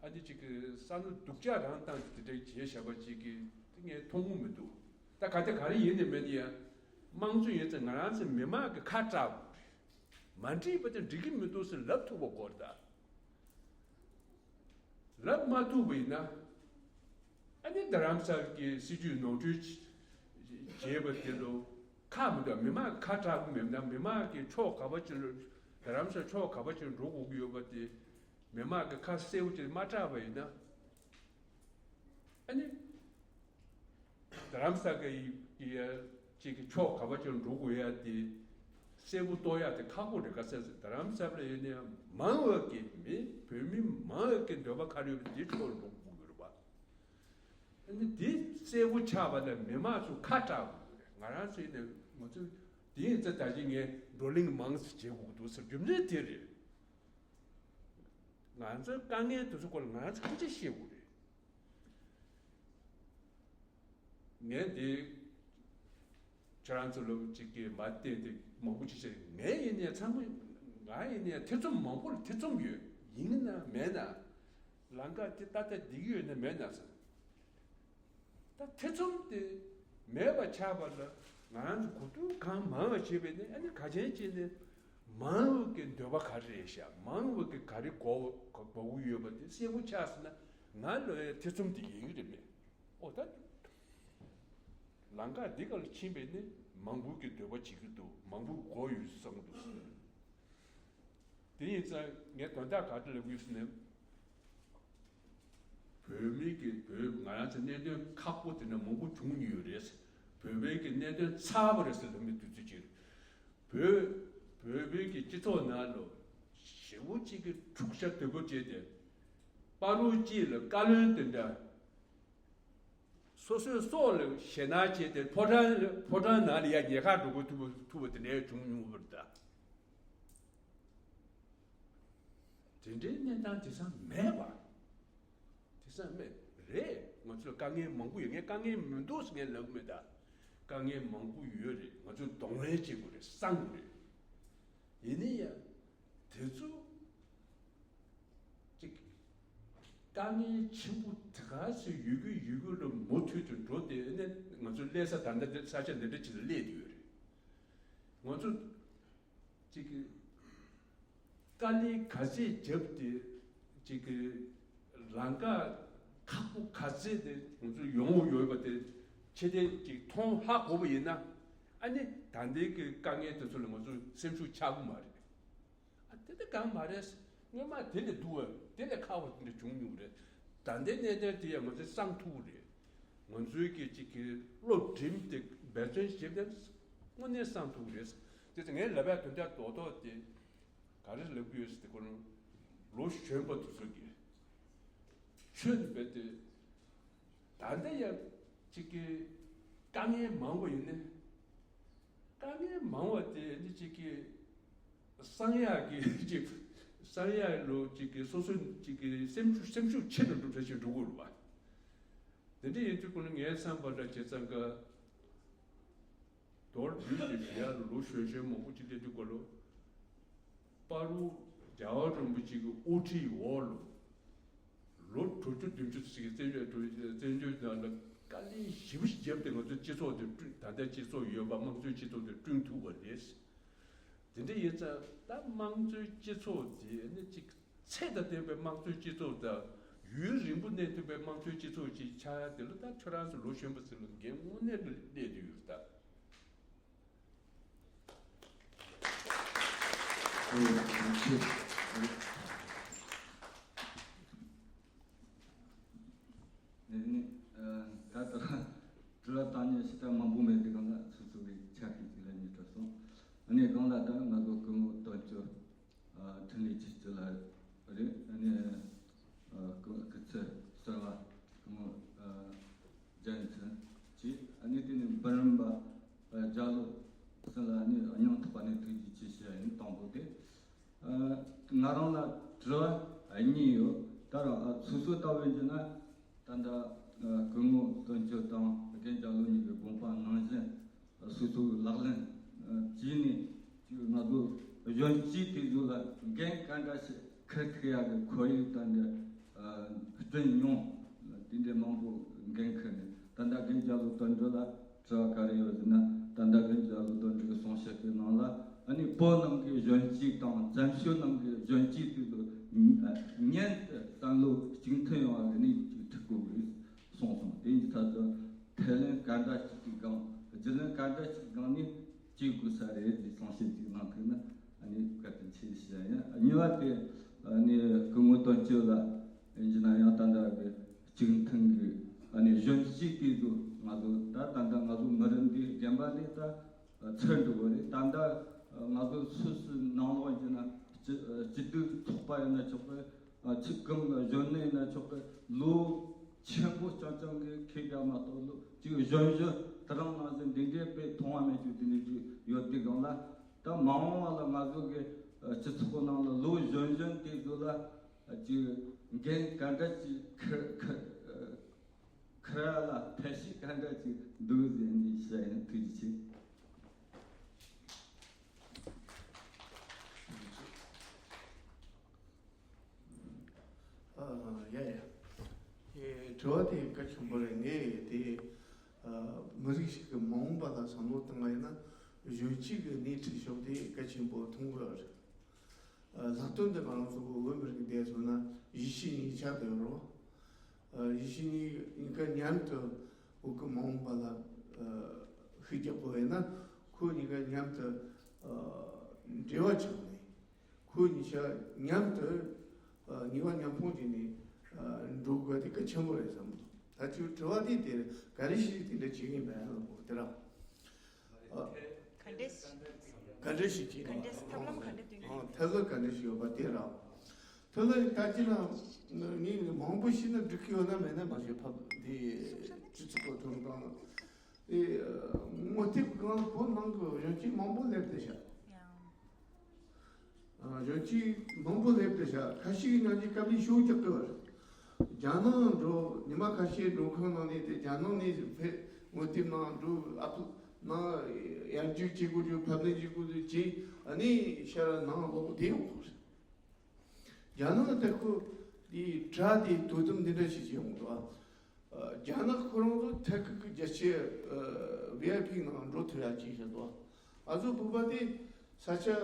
ཨ་ནི་ཅིག་གི་བསམ་བློ་སྡུག་ཅག་རང་བཏང་སྟེ་དེ་འདྲའི་བྱས་བཞག་པ་ཅིག་གི་དེ་ངས་མཐོང་གི་མི་འདུག་ད་ག་དེ་ག་རེ་ཡིན་ནི་མིན་ཡ། དམངས་གཙོ་ཡིན་ཙང་ང་རང་ཚོ་མི་མང་གི་ཁ་གྲག་དགོས་རེད། མ་འགྲིག་པ་དེ་འགྲིག་གི་མི་འདུག་ཟེར་ལབ་ཐུབ་པ་དགོས་རེད་ད། ལབ་མ་ཐུབ་པ་ཡིན་ན། ཨ་ནི་རྡ་རམ་ས་གི་སྲིད་ཇུས་ནོར་འཁྲུལ་བྱས་པ་དེ་ལོ་ཁག་མི་འདུག་མི་མང་ཁ་གྲག་གི་མེད་ན་མི་མང་གི་ཕྱོགས་ག་པ་ཅིག་ལ་རྡ་རམ་ས་ཕྱོགས་ག་པ་ཅིག་ལ་འགྲོ་དགོས་ཀྱི་ཡོད་པ་དེ་མི་མང་གི་ཁ་གསལ་པོ་ཅིག་མ་གྲགས་པ་ཡིན་ན། ཨ་ནི། རྡ་རམ་ས་གི་ཡ་ཅིག་གི་ཕྱོགས་ག་པ་ཅིག་འགྲོ་དགོས་ཡ་དེ་གསལ་པོ་རྟོགས་ཡ་དེ་ཁག་པོ་རེད། ག་ཚད་ཟེར་རྡ་རམ་ས་ལ་ཡོད་ནས་མང་བ་གི་མི་བོད་མི་མང་བ་གི་འདོད་པ་ག་རེ་ཡོད་པ་དེ་ཕྱོགས་འགྲོ་དགོས་ཀྱི་རེད་པ། ཨ་ནི་དེ་གསལ་པོ་ཆགས་པ་ལ་མི་མང་ཚོ་ཁ་གྲག་དགོས་ཀྱི་རེད། ང་རང་ཚོ་ཡིན་ནས་ང་ཚོ་དེ་ཡིན་ཙང་ད་གིན་ངས་བགྲོ་གླེང་མང་ཙམ་བྱེད་དགོས་ཀྱི་འདུག་ཟེར་རྒྱུ་མཚན་དེ་རེད། ང་ཚོའི་དཀའ་ངལ་དེ་ཚོ་སྐོར་ལ་ང་རང་ཚོ་སྐད་ཆ་བཤད་དགོས་རེད། ངས་འདི་ཁྱེད་རང་ཚོ་ལ་གཅིག་གིས་མ་བལྟས་ཏེ་མང་པོ་ཅིག་བཤད། ངས་ཡིན་ནའི་ཚང་མ་ང་ཡིན་ནའི་ཐེ་ཚོམ་མང་པོ་ལ་ཐེ་ཚོམ་ཡོད། ཡིན་ན་མེད་ན་ལམ་ཁ་དེ་ཏག་ཏག་བསྡད་ཀྱི་ཡོད་ན་མེད་ན་ཟེར། ད་ཐེ་ཚོམ་དེ་མེད་པ་ཆགས་པ་ལ་ང་རང་ཚོ་གོ་བསྡུར་གང་མང་བ་བྱས་པས་ནི་ཨ་ནི་ག་ཅན་བྱས་ནས་མང་བོ་གི་འདོད་པ་ག་རེ་རེད་ཤག་མང་བོ་གི་ག་རེ་དགོས་དགོས་ཀྱི་ཡོད་པ་དེ་གསལ་པོ་ཆགས་སོང་ན་ང་ལ་ཡང་ཐེ་ཚོམ་དེ་ཡོང་གི་རེད་མེད། ཨོ་ད་ལམ་ཁ་འདི་ག་ལ་ཕྱིན་པས་ནི་མང་པོ་གི་འདོད་པ་བྱེད་ཀྱི་འདུག་མང་པོ་གི་དགོས་ཡོད་བསམ་གྱི་འདུག་དེ་ཡིན་ཙང་ངས་དོན་དག་ག་རེ་ལབ་དགོས་ཟེར་ན། བོད་མི་གི་བོད་ང་རང་ཚོ་གནད་དོན་ཁག་པོ་དེ་འདྲ་མང་པོ་བྱུང་མྱོང་ཡོད་རེད། བོད་པའི་གི་གནད་དོན་ཚ་བ་རེད་ཟེར་ལབ་མི་དུས་ཚོད་ཅིག་རེད། བོད་བོད་པའི་གི་སྤྱི་ཚོགས་ནང་ལ་ཞེ་པོ་གཅིག་གི་འཁྲུག་ཆ་དོད་པོ་བྱས་ཏེ་བར་དུ་གཅིག་ལ་བཀའ་བློན་དེ་འདྲ་ སོ་སོའི་སྲོག་ལ་ཞེད་སྣང་བྱས་ཏེ་ཕོ་བྲང་ཕོ་བྲང་ནང་ལ་ཡ་ཉལ་ཁ་འགྲོ་དགོས་ཐུག་པ་ཐུག་པ་དེ་འདྲའི་བྱུང་མྱོང་བ་རེད་ད། དེ་འདྲའི་གནས་སྟངས་དེང་སང་མེད་པ། དེང་སང་མེད་རེད། ང་ཚོར་དཀའ་ངལ་མང་པོ་ཡོད། ངས་དཀའ་ངལ་མི་འདུག་ཟེར་ངས་ལབ་མེད་ད། དཀའ་ངལ་མང་པོ་ཡོད་རེད། ང་ཚོས་གདོང་ལེན་བྱེད་དགོས་རེད། སང་དགོས་རེད། ཡིན་ན་ཡང་དེ་ཚོ་ཅིག་དཀའ་ངལ་ཆེན་པོ་དེ་ག་ཚོད་ཡོད་རྒྱུ་ཡོད་རྒྱུ་ལ་མུ་མཐུད་དུ་འགྲོ་བསྡད་ན་ང་ཚོ་སླེབས་ས་ད་ལྟ་འདི་ས་ཆ་འདི་འདྲ་ཅིག་ལ་སླེབས་བསྡད་ཡོད་རེད། ང་ཚོ་ཅིག་གི་དཀའ་ལས་ག་ཚད་བརྒྱབ་སྟེ་ཅིག་གི་ལམ་ཁ་ཁག་པོ་ག་ཚད་དེ་ང་ཚོ་ཡོང་ཡོད་པ་དེ་ཕྱི་རྟེན་ཅིག་མཐོང་ཧ་གོ་བ་ཡིན་ན། ཨ་ནི་ད་ལྟའི་གི་དཀའ་ངལ་དེ་ཚོ་ལ་ང་ཚོ་སེམས་ཤུགས་ཆག་གི་མ་རེད། ཨ་དེ་ལྟ་གང་མ་རེད། སྔོན་མ་དེ་ལས་སྡུག་པ་དེ་ལས་ཁག་པོ་དེ་འདྲ་བྱུང་མྱོང་རེད། ད་ལྟའི་གནད་དོན་དེ་ཡང་ང་ཚོས་སང་ཐུབ་རེད། ང་ཚོའི་གི་ཅིག་གི་བློ་སྒྲིམ་སྟེ་འབད་བརྩོན་བྱེད་པ་དེ་དངོས་གནས་སང་ཐུབ་རེད། དེ་ཚོ་ངས་ལབ་ཡ་དོན་དག་རྡོག་རྡོག་དེ་ག་རེ་ལབ་གི་ཡོད་ཟེར་དེ་ཁོ་རང་ལོ་གཞོན་པ་དེ་ཚོ་གི་ཆོས་འབད་དེ་ད་ལྟ་ཡང་ཅིག་གི་དཀའ་ངལ་མང་པོ་ཡིན་ནས། དཀའ་ངལ་མང་བ་དེ་འདི་གཅིག་གི་གསང་ཡག་གི་གཅིག་གསང་ཡག་ལོ་གཅིག་གི་སོ་སོ་གཅིག་གི་སེམས་ཤུགས་སེམས་ཤུགས་ཆེ་རུ་འགྲོ་བྱེད་ཅིག་འགྲོ་དགོས་རེད་པ། དེ་འདྲ་ཡིན་དུས་ཁོ་ན་ངའི་བསམ་པ་འདྲ་བྱེད་ཙང་ཀ་མདོར་བསྡུས་ཏེ་ཞུ་ཡག་ལ་ལོ་གཞོན་གཞོན་མང་པོ་ཅིག་སླེབས་དུས་སྐབས་ལ་པ་རུ་རྒྱལ་བ་རིན་པོ་ཆེ་གི་དབུ་ཁྲིད་འོག་ལ། ལོ་དྲུག་ཅུ་བདུན་ཅུ་ཙམ་གྱི་བཙན་བྱོལ་བཙན་བྱོལ་ནང་ལ་དཀའ་ལས་ཞེ་པོ་ཞིག་བརྒྱབ་སྟེ་ང་ཚོའི་སྤྱི་ཚོགས་དེ་བསྐྲུན། ད་ལྟའི་སྤྱི་ཚོགས་ཡོད་པ་དམངས་གཙོའི་སྤྱི་ཚོགས་དེ་བསྐྲུན་ཐུབ་པ་རེད། དེ་འདྲ་ཡིན་ཙང་ད་དམངས་གཙོའི་སྤྱི་ཚོགས་དེ་ནི་གཅིག་ཚད་དང་ལྡན་པའི་དམངས་གཙོའི་སྤྱི་ཚོགས་དང་ཡུན་རིང་པོ་གནས་ཐུབ་པའི་དམངས་གཙོའི་སྤྱི་ཚོགས་ཅིག་ཆགས་ཡ་དེ་ལ་ད་ཁྱོད་རང་ཚོ་ལོ་གཞོན་པ་ཚོ་ལ་འགན་དངོས་གནས་ལ་སླེབས་བསྡད་ཡོད་རེད་ད། ནས་ནི་ད་ལྟ་དྲི་བ་བཏང་མཁན་ཞེ་དྲག་མང་པོ་མེད་དུས་སྒང་ལ་སོ་སོ་གི་ཆ་ཤས་ཅིག་ལ་ཉེ་དྲགས་སོང་། ཨ་ནི་སྒང་ལ་ད་ང་ཚོ་སྐུ་ངོ་དོན་གཅོད་འཕྲིན་ལས་ཆོས་སྐྱིད་ལགས་རེད། ཨ་ནི་སྐུ་སྐུ་ཚབ་གསར་བ་སྐུ་ངོ་རྒྱ་ཡན་ཚུན་གྱིས། ཨ་ནི་དེ་ནི་འབུམ་རམས་པ་རྒྱ་ལོ་ཚུན་ལ་ཨ་ནི་སྙིང་ཐག་པ་ནས་ཐུགས་རྗེ་ཆེ་ཞུ་ཡ་ཡིན། དང་པོ་དེ། ང་རང་ལ་དྲི་བ་གཉིས་ཡོད། ད་རང་སོ་སོ་ལྟ་བུ་ཡིན་ན་ད་ལྟ་སྐུ་ངོ་དོན་གཅོད་དང་རྒན་རྒྱ་ལོ་གཉིས་ཀྱི་དགོངས་པ་ནང་བཞིན་སོ་སོའི་ལག་ལེན་བྱས་ནས་ཅིག་ང་ཚོ་གཞོན་སྐྱེས་དེ་ཚོ་ལ་འགན་ག་འདྲ་ཞིག་འཁུར་ཐུབ་ཡག་གི་ཁོར་ཡུག་ད་འདི་བསྐྲུན་མྱོང་། དེ་འདྲའི་མང་པོ་འགན་འཁུར་ནས། ད་ལྟ་རྒན་རྒྱ་ལོ་དོན་གྲུབ་ལ་དྲི་བ་ག་རེ་ཡོད་ཟེར་ན། ད་ལྟ་རྒན་རྒྱ་ལོ་དོན་གྲུབ་ཀྱི་གསུང་བཤད་ཀྱི་ནང་ལ་ཨ་ནི་བོད་ནང་གི་གཞོན་སྐྱེས་དང་བཙན་བྱོལ་ནང་གི་གཞོན་སྐྱེས་དེ་ཚོ་མཉམ་དུ་བསམ་བློ་གཅིག་མཐུན་ཡོང་བ་ལ་ནི་ཅིག་ཁྲིད་དགོས་ཀྱི་གསུངས་སོང་། དེ་ཡིན་དུས་ད་ལྟ་ཐད་ལན་ག་འདྲ་ཞིག་གི་སྒང་རྒྱུས་ལོན་ག་འདྲ་ཞིག་གི་སྒང་ནས་བྱེད་དགོས་ས་རེད་ཅེས་གསུང་བཤད་ཅིག་གནང་ཐུབ་ན་ཨ་ནི་བཀའ་དྲིན་ཆེ་ཞུ་ཡ་ཡིན། གཉིས་པ་དེ་ཨ་ནི་སྐུ་ངོ་དོན་གཅོད་ལགས་ཡིན་གྱི་ན་ཡང་ད་ལྟ་གི་གཅིག་མཐུན་གྱི་ཨ་ནི་གཞོན་སྐྱེས་དེ་ཚོ་ང་ཚོ་ད་ད་ལྟ་ང་ཚོ་མི་རིགས་འདི་རྒན་པ་ལས་ད་ཚར་འགྲོ་གི་རེད། ད་ལྟ་ང་ཚོ་སུད་སི་ནང་ལོགས་ཡིན་གྱི་ན་སྤྱི་སྤྱི་འཐུས་ཚོགས་པ་ཡིན་ན་ཆོག་གི། ཨ་ཆིག་གམ་གཞོན་ནུ་ཡིན་ན་ཆོག་གི། ལོ་ཆེན་པོ་རྐྱང་རྐྱང་གི་ཁེ་རྒྱ་མ་གཏོགས་ལོ་ཅིག་གཞོན་གཞོན་དེ་རང་ནང་བཞིན་འདི་འདྲའི་དཔེ་མཐོང་བ་མེད་རྒྱུ་དེ་འདྲ་ཅིག་ཡོད་དུས་སྒང་ལ་ད་མ་འོངས་པ་ལ་ང་ཚོ་གི་ཨ་སྤྱི་ཚོགས་ནང་ལ་ལོ་གཞོན་གཞོན་དེ་ཚོ་ལ་ཨ་ཅིག་འགན་ག་འདྲ་ཅིག་འཁུར་འཁུར་འཁུར་ཡ་ལ་ཐབས་ཤེས་ག་འདྲ་ཅིག་འདུག་ཟེར་ནས་བཤད་ཡིན། ཐུགས་རྗེ་ཆེ། ཨ་ཡ་ཡ། ཨེ་དྲི་བ་དེ་གལ་ཆེན་པོ་རེད། ངས་དེ་ཨ་མི་རིགས་ཤིག་གི་མ་འོངས་པ་ལ་བསམ་བློ་བཏང་བ་ཡིན་ན་གཞོན་སྐྱེས་ཀྱི་སྣེ་ཁྲིད་ཕྱོགས་དེ་གལ་ཆེན་པོ་མཐོང་གི་རེད། ཨ་ལྷག་དོན་དུ་ང་རང་ཚོ་བོད་མི་རིགས་འདི་ཚོ་ན་གཞིས་བྱེས་གཉིས་ཆར་དུ་ཡོད་རེད། ཨ་གཞིས་བྱེས་གཉིས་གཉིས་ཀ་མཉམ་དུ་བོད་ཀྱི་མ་འོངས་པ་ལ་ཨ་ཤུགས་རྒྱག་དགོས་ཡིན་ན་ཁོ་གཉིས་ཀ་མཉམ་དུ་ཨ་འབྲེལ་བ་བྱུང་ནས། ཁོ་གཉིས་ཆ་མཉམ་དུ་ཨ་ངེས་པ་མཉམ་སྤུངས་བྱས་ནས་ཨ་འགྲོ་དགོས་དེ་གལ་ཆེན་པོ་རེད་བསམ་གི་འདུག། ད་ཅིག་དྲི་བ་དེ་དེ་ག་རེ་ཞིག་དེ་འདྲ་བྱེད་ཀྱི་ཡིན་པས་ལབ་དགོས་དེ་རང་། ཨ་ག་འདྲས་ག་འདྲས་ཞིག་བྱེད་ག་འདྲས་ཐབས་ལམ་ག་འདྲས་བསྟུན་ཨ་ཐབས་ལམ་ག་འདྲས་ཞིག་ཡོད་པ་དེ་རང་། ཐབས་ལམ་ད་ཅི་ལ་ངས་མང་པོ་ཤེས་ན་འགྲིག་གི་ཡོད་ན་མེད་ན་མ་ཤེས། ཕབ་འདི། སྤྱི་ཚོགས་ཀྱི་ཐོག་དང་། དེ་ངོ་དེབ་སྒང་ལ་བོད་ནང་གི་གཞོན་སྐྱེས་མང་པོ་སླེབས་ཏེ་བཞག་ཡང་། གཞོན་སྐྱེས་མང་པོ་སླེབས་ཏེ་བཞག་ཁ་ཤས་ཀྱིས་ང་ཚོའི་སྐབས་ལས་ཤོག་རྒྱག་གི་བར། རྒྱ་ནག་འགྲོ། ཉི་མ་ཁ་ཤས་འགྲོ་ཁང་ནང་ནས་དེ་རྒྱ་ནག་ནས་ཕེབས། ངོ་དེབ་ནང་འགྲོ། ཨ་ཕ་ནང་ཡར་རྒྱུག་བྱེད་དགོས་རྒྱུ། ཕབ་ལེན་བྱེད་དགོས་རྒྱུ་བྱས། ཨ་ནི་ཤར་ནང་ལོག་བསྡད་ཡོང་གི་རེད། རྒྱ་ནག་ལ་ད་ཁོ་དེའི་དྲ་དེ་དོ་དམ་འདི་འདྲ་ཞིག་བྱེད་ཡོང་འདུག་ཨ། རྒྱ་ནག་ཁོ་རང་ཚོ་ཐད་ཀར་གྱི་རྒྱལ་སྤྱིའི་ཨ་ཝི་ཨའི་ཕི་ནང་འགྲོ་ཐུབ་ཡ་ཅིག་བྱས་འདུག་ཨ། ང་ཚོ་བོད་པ་དེ་ས་ཆ་ཨ་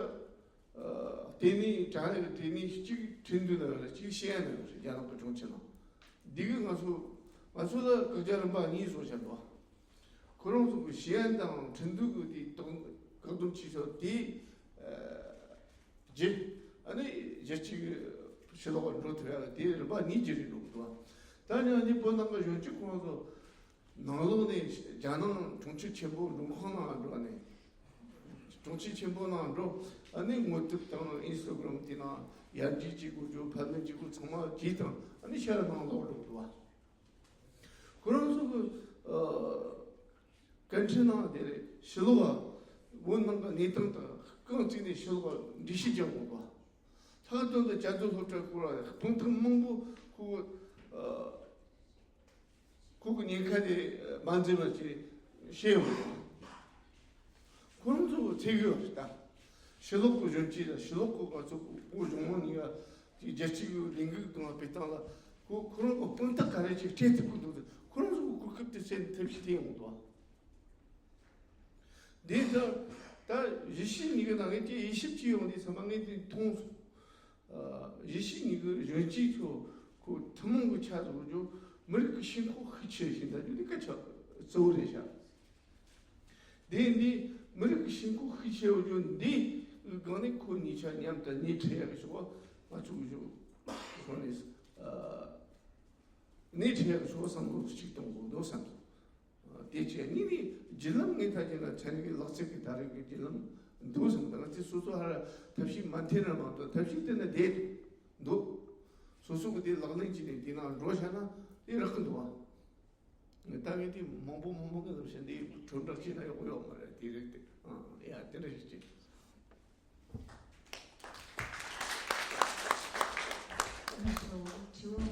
དེ་ནས་གྲངས་དེ་ནས་གཅིག་ཁྲིན་ཏུའུ་ནང་ལ་གཅིག་ཞི་ཨན་ནང་རེད། རྒྱ་ནག་གི་གྲོང་ཁྱེར་ནང་། འདི་གི་ང་ཚོ་ང་ཚོ་ལ་བཀག་རྒྱ་རིམ་པ་གཉིས་བཟོ་བཞག་འདུག་ཁོ་རང་ཚོ་གི་ཞི་ཨན་དང་ཁྲིན་ཏུའུ་གི་དེ་དོག་བཀག་སྡོམ་བྱས་ཆོག་དེ་ཨ་རྗེས་ཨ་ནི་རྒྱལ་སྤྱིའི་ཕྱི་ལོགས་ལ་འགྲོ་ཐུབ་ཡ་དེ་རིམ་པ་གཉིས་ཀྱི་རིང་འགྲོ་གི་འདུག་ད་ནི་ཨ་ནི་བོད་ནང་གི་གཞོན་སྐྱེས་ཁོང་ཚོ་ནང་ལོགས་ནས་རྒྱ་ནང་གྲོང་ཁྱེར་ཆེན་པོ་མགྲོན་ཁང་ནང་འགྲོ་ནས། གྲོང་ཁྱེར་ཆེན་པོ་ནང་འགྲོ། ཨ་ནི་ངོ་དེབ་དང་ཨིན་སི་ཊ་གྷི་རམ་དེ་ནང་ཡར་རྒྱས་བྱེད་དགོས་རྒྱུ། ཕབ་ལེན་བྱེད་དགོས་ཚང་མ་བྱས་དང་། ཨ་ནི་ཤར་ནང་ལོག་འགྲོ་གི་འདུག་བ། ཁོ་རང་ཚོ་གི་ཨ་ཀན་ཊི་ནང་དེ་ཕྱི་ལོགས་བོད་ནང་གི་གནས་སྟངས་དང་རྐང་བཙུགས་ནས་ཕྱི་ལོགས་འགྲེལ་བཤད་རྒྱག་དགོས་པ། ལྷག་དོན་དུ་བཅའ་སྡོད་སློབ་གྲྭ་སྐོར་ལ་དཔང་རྟགས་མང་པོ་ཁོ་ཨ་ཁོ་གི་ཉེན་ཁ་དེ་མ་འཛེམས་པ་ཅིག་བཤད་ཡོང་། ཁོ་རང་ཚོ་ཚད་ཡོད་རེད་ད། ཕྱི་ལོགས་གི་གཞོན་སྐྱེས་དང་ཕྱི་ལོགས་གི་ང་ཚོ་བོད་གཞུང་མང་གཉིས་ཀ་དེ་རྒྱལ་སྤྱི་གི་ལས་འགུལ་དང་སྤེལ་སྟངས་ལ་ཁོ་ཁོ་རང་གི་དཔང་རྟགས་ག་རེ་ཅིག་སྤྲད་ཐུབ་ཀྱི་འདུག་ཁོ་རང་ཚོ་གི་གོ་སྐབས་དེ་སེལ་ཐབས་ཤེས་དེ་ཡོང་འདུག་འདི་ལྟར་ད་གཞིས་བྱེས་གཉིས་ཀྱི་ནང་གི་དེ་དབྱེ་ཞིབ་བྱས་ཡོང་དུས་ཚང་མ་ངས་དེ་མཐོང་སོང་། ཨ་གཞིས་བྱེས་གཉིས་ཀྱི་གཞོན་སྐྱེས་ཚོ་ཁོ་ཐུན་མོང་གི་ཆ་བཞག་རྒྱུ་མི་རིགས་ཀྱི་ཤེས་ཁོག་ཤུགས་ཆེ་ཞིག་ད་རྒྱུ་དེ་སྐད་ཆ་གཙོ་བོ་རེད་ཤག་དེ་འདི་མི་རིགས་ཀྱི་ཤེས་ཁོག་ཤུགས་ཆེ་བ་རྒྱུ་འདི་སྒང་ནས་ཁོ་གཉིས་ཆ་མཉམ་དུ་སྣེ་ཁྲིད་ཡག་གི་ཕྱོགས་ང་ཚོ་གི་ཕྱོགས་ཁོ་ནས་ཨ་སྣེ་ཁྲིད་ཡག་གི་ཕྱོགས་བསམ་བློ་གཅིག་གཏོང་དགོས་འདུག་བསམ་སོང་། དེ་བྱས་ནི་ནི་བརྒྱུད་ལམ་ངས་ད་ཅི་ན་ཚན་རིག་ལག་རྩལ་གྱི་ད་རེས་ཀྱི་བརྒྱུད་ལམ་འདུག་བསམ། ད་ང་ཚོས་སོ་སོ་ཧ་ར་ཐབས་ཤེས་མ་འཐེན་ན་མ་གཏོགས་ཐབས་ཤེས་དེ་ན་བསྡད་འདུག་སོ་སོ་གི་དེ་ལག་ལེན་བྱས་ནས་དེ་ནང་འགྲོ་བྱ་ན་དེ་རག་གི་འདུག་ཨ། ད་ངས་དེ་མང་པོ་མང་པོ་གི་ལབ་བྱས་འདི་ཁྲོམ་བསྒྲགས་བྱས་ན་ཡག་པོ་ཡོད་མ་རེད། དེ་རེད་དེ། ཨ་ཡ་དེ་འདྲ་ཞིག་བྱས། ལགས་སོ། དྲི་བ་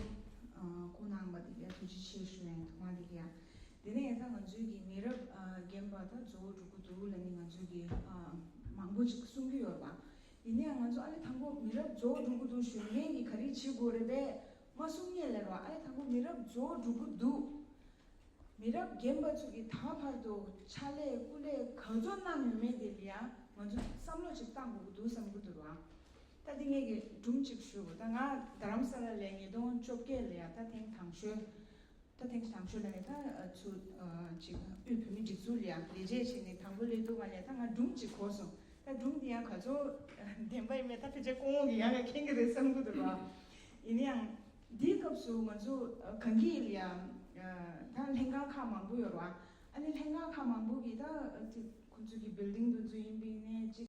ཨ་བསྐུར་གནང་བ་དེ་ལ་ཐུགས་རྗེ་ཆེ་ཞུ་ཡིན། ཐོག་མ་དེ་ལ་ཡ། དེ་ནས་ད་ང་ཚོའི་གི་མི་རབས་ཨ་རྒན་པ་ད་རྫོགས་འགྲོ་གི་འདུག་ལབ་ནས་ང་ཚོའི་གི་ཨ་མང་པོ་ཅིག་གསུང་གི་ཡོད་རེད་པ། ཡིན་ན་ཡང་ང་ཚོ་ཨ་ལས་དང་པོ་མི་རབས་རྫོགས་འགྲོ་གི་འདུག་ཞུ་མཁན་གྱིས་ག་རེ་བྱེད་དགོས་རེད་པས་མ་གསུང་མཁན་ལ་རེད་པ། ཨ་ལས་དང་པོ་མི་རབས་རྫོགས་འགྲོ་གི་འདུག་མི་རབས་རྒན་པ་ཚོ་གིས་ད་བར་དུ་ཕྱག་ལས་སྐུ་ལས་ག་ཚོད་གནང་ཡོད་མེད་དེ་ལ་ཡང་ང་ཚོ་བསམ་བློ་ཅིག་བཏང་དགོས་ཀྱི་འདུག་བསམ་གྱི་འདུག་ར། ད་འདི་ངས་ཀྱི་སྒྲུང་ཅིག་ཞུ་དགོས། ད་ང་རྡ་རམ་ས་ལ་ལ་ཉིས་སྟོང་བཅོ་བརྒྱད་ལ་ཡང་ད་ཐེངས་དང་ཤོས། ད་ཐེངས་དང་ཤོས་ལ་ནི་ད་ཚུར་ཅིག་དབུས་བོད་མིའི་སྒྲིག་འཛུགས་ལ་ཡང་ལས་བྱེད་བྱས་ནས་དང་པོ་སླེབས་དུས་ང་ལ་ད་ང་སྒྲུང་ཅིག་གོ་སོང་། ད་སྒྲུང་འདི་ཡང་ག་ཚོད་བདེན་པ་ཡིན་མིན་ད་ཕལ་ཆེར་སྐུ་ངོ་གིས་ཡང་ཡང་མཁྱེན་གྱི་རེད་བསམ་གྱི་འདུག་ར། ཡིན་ན་ཡང་། འདིའི་སྐབས་སུ་ང་ཚོ་ཨ་གངས་སྐྱིད་ལ་ཡང་ཨ་ད་ལྷན་ཁང་ཁག་མང་པོ་ཡོད་རེད་བ། ཨ་ནི་ལྷན་ཁང་ཁག་མང་པོ་གིས་ད་ཨ་དེ་ཁོ་ཚོ་གི་བིལ་ཌིང་དེ་ཚོ་ཡིན་པའི་ནས་ཅིག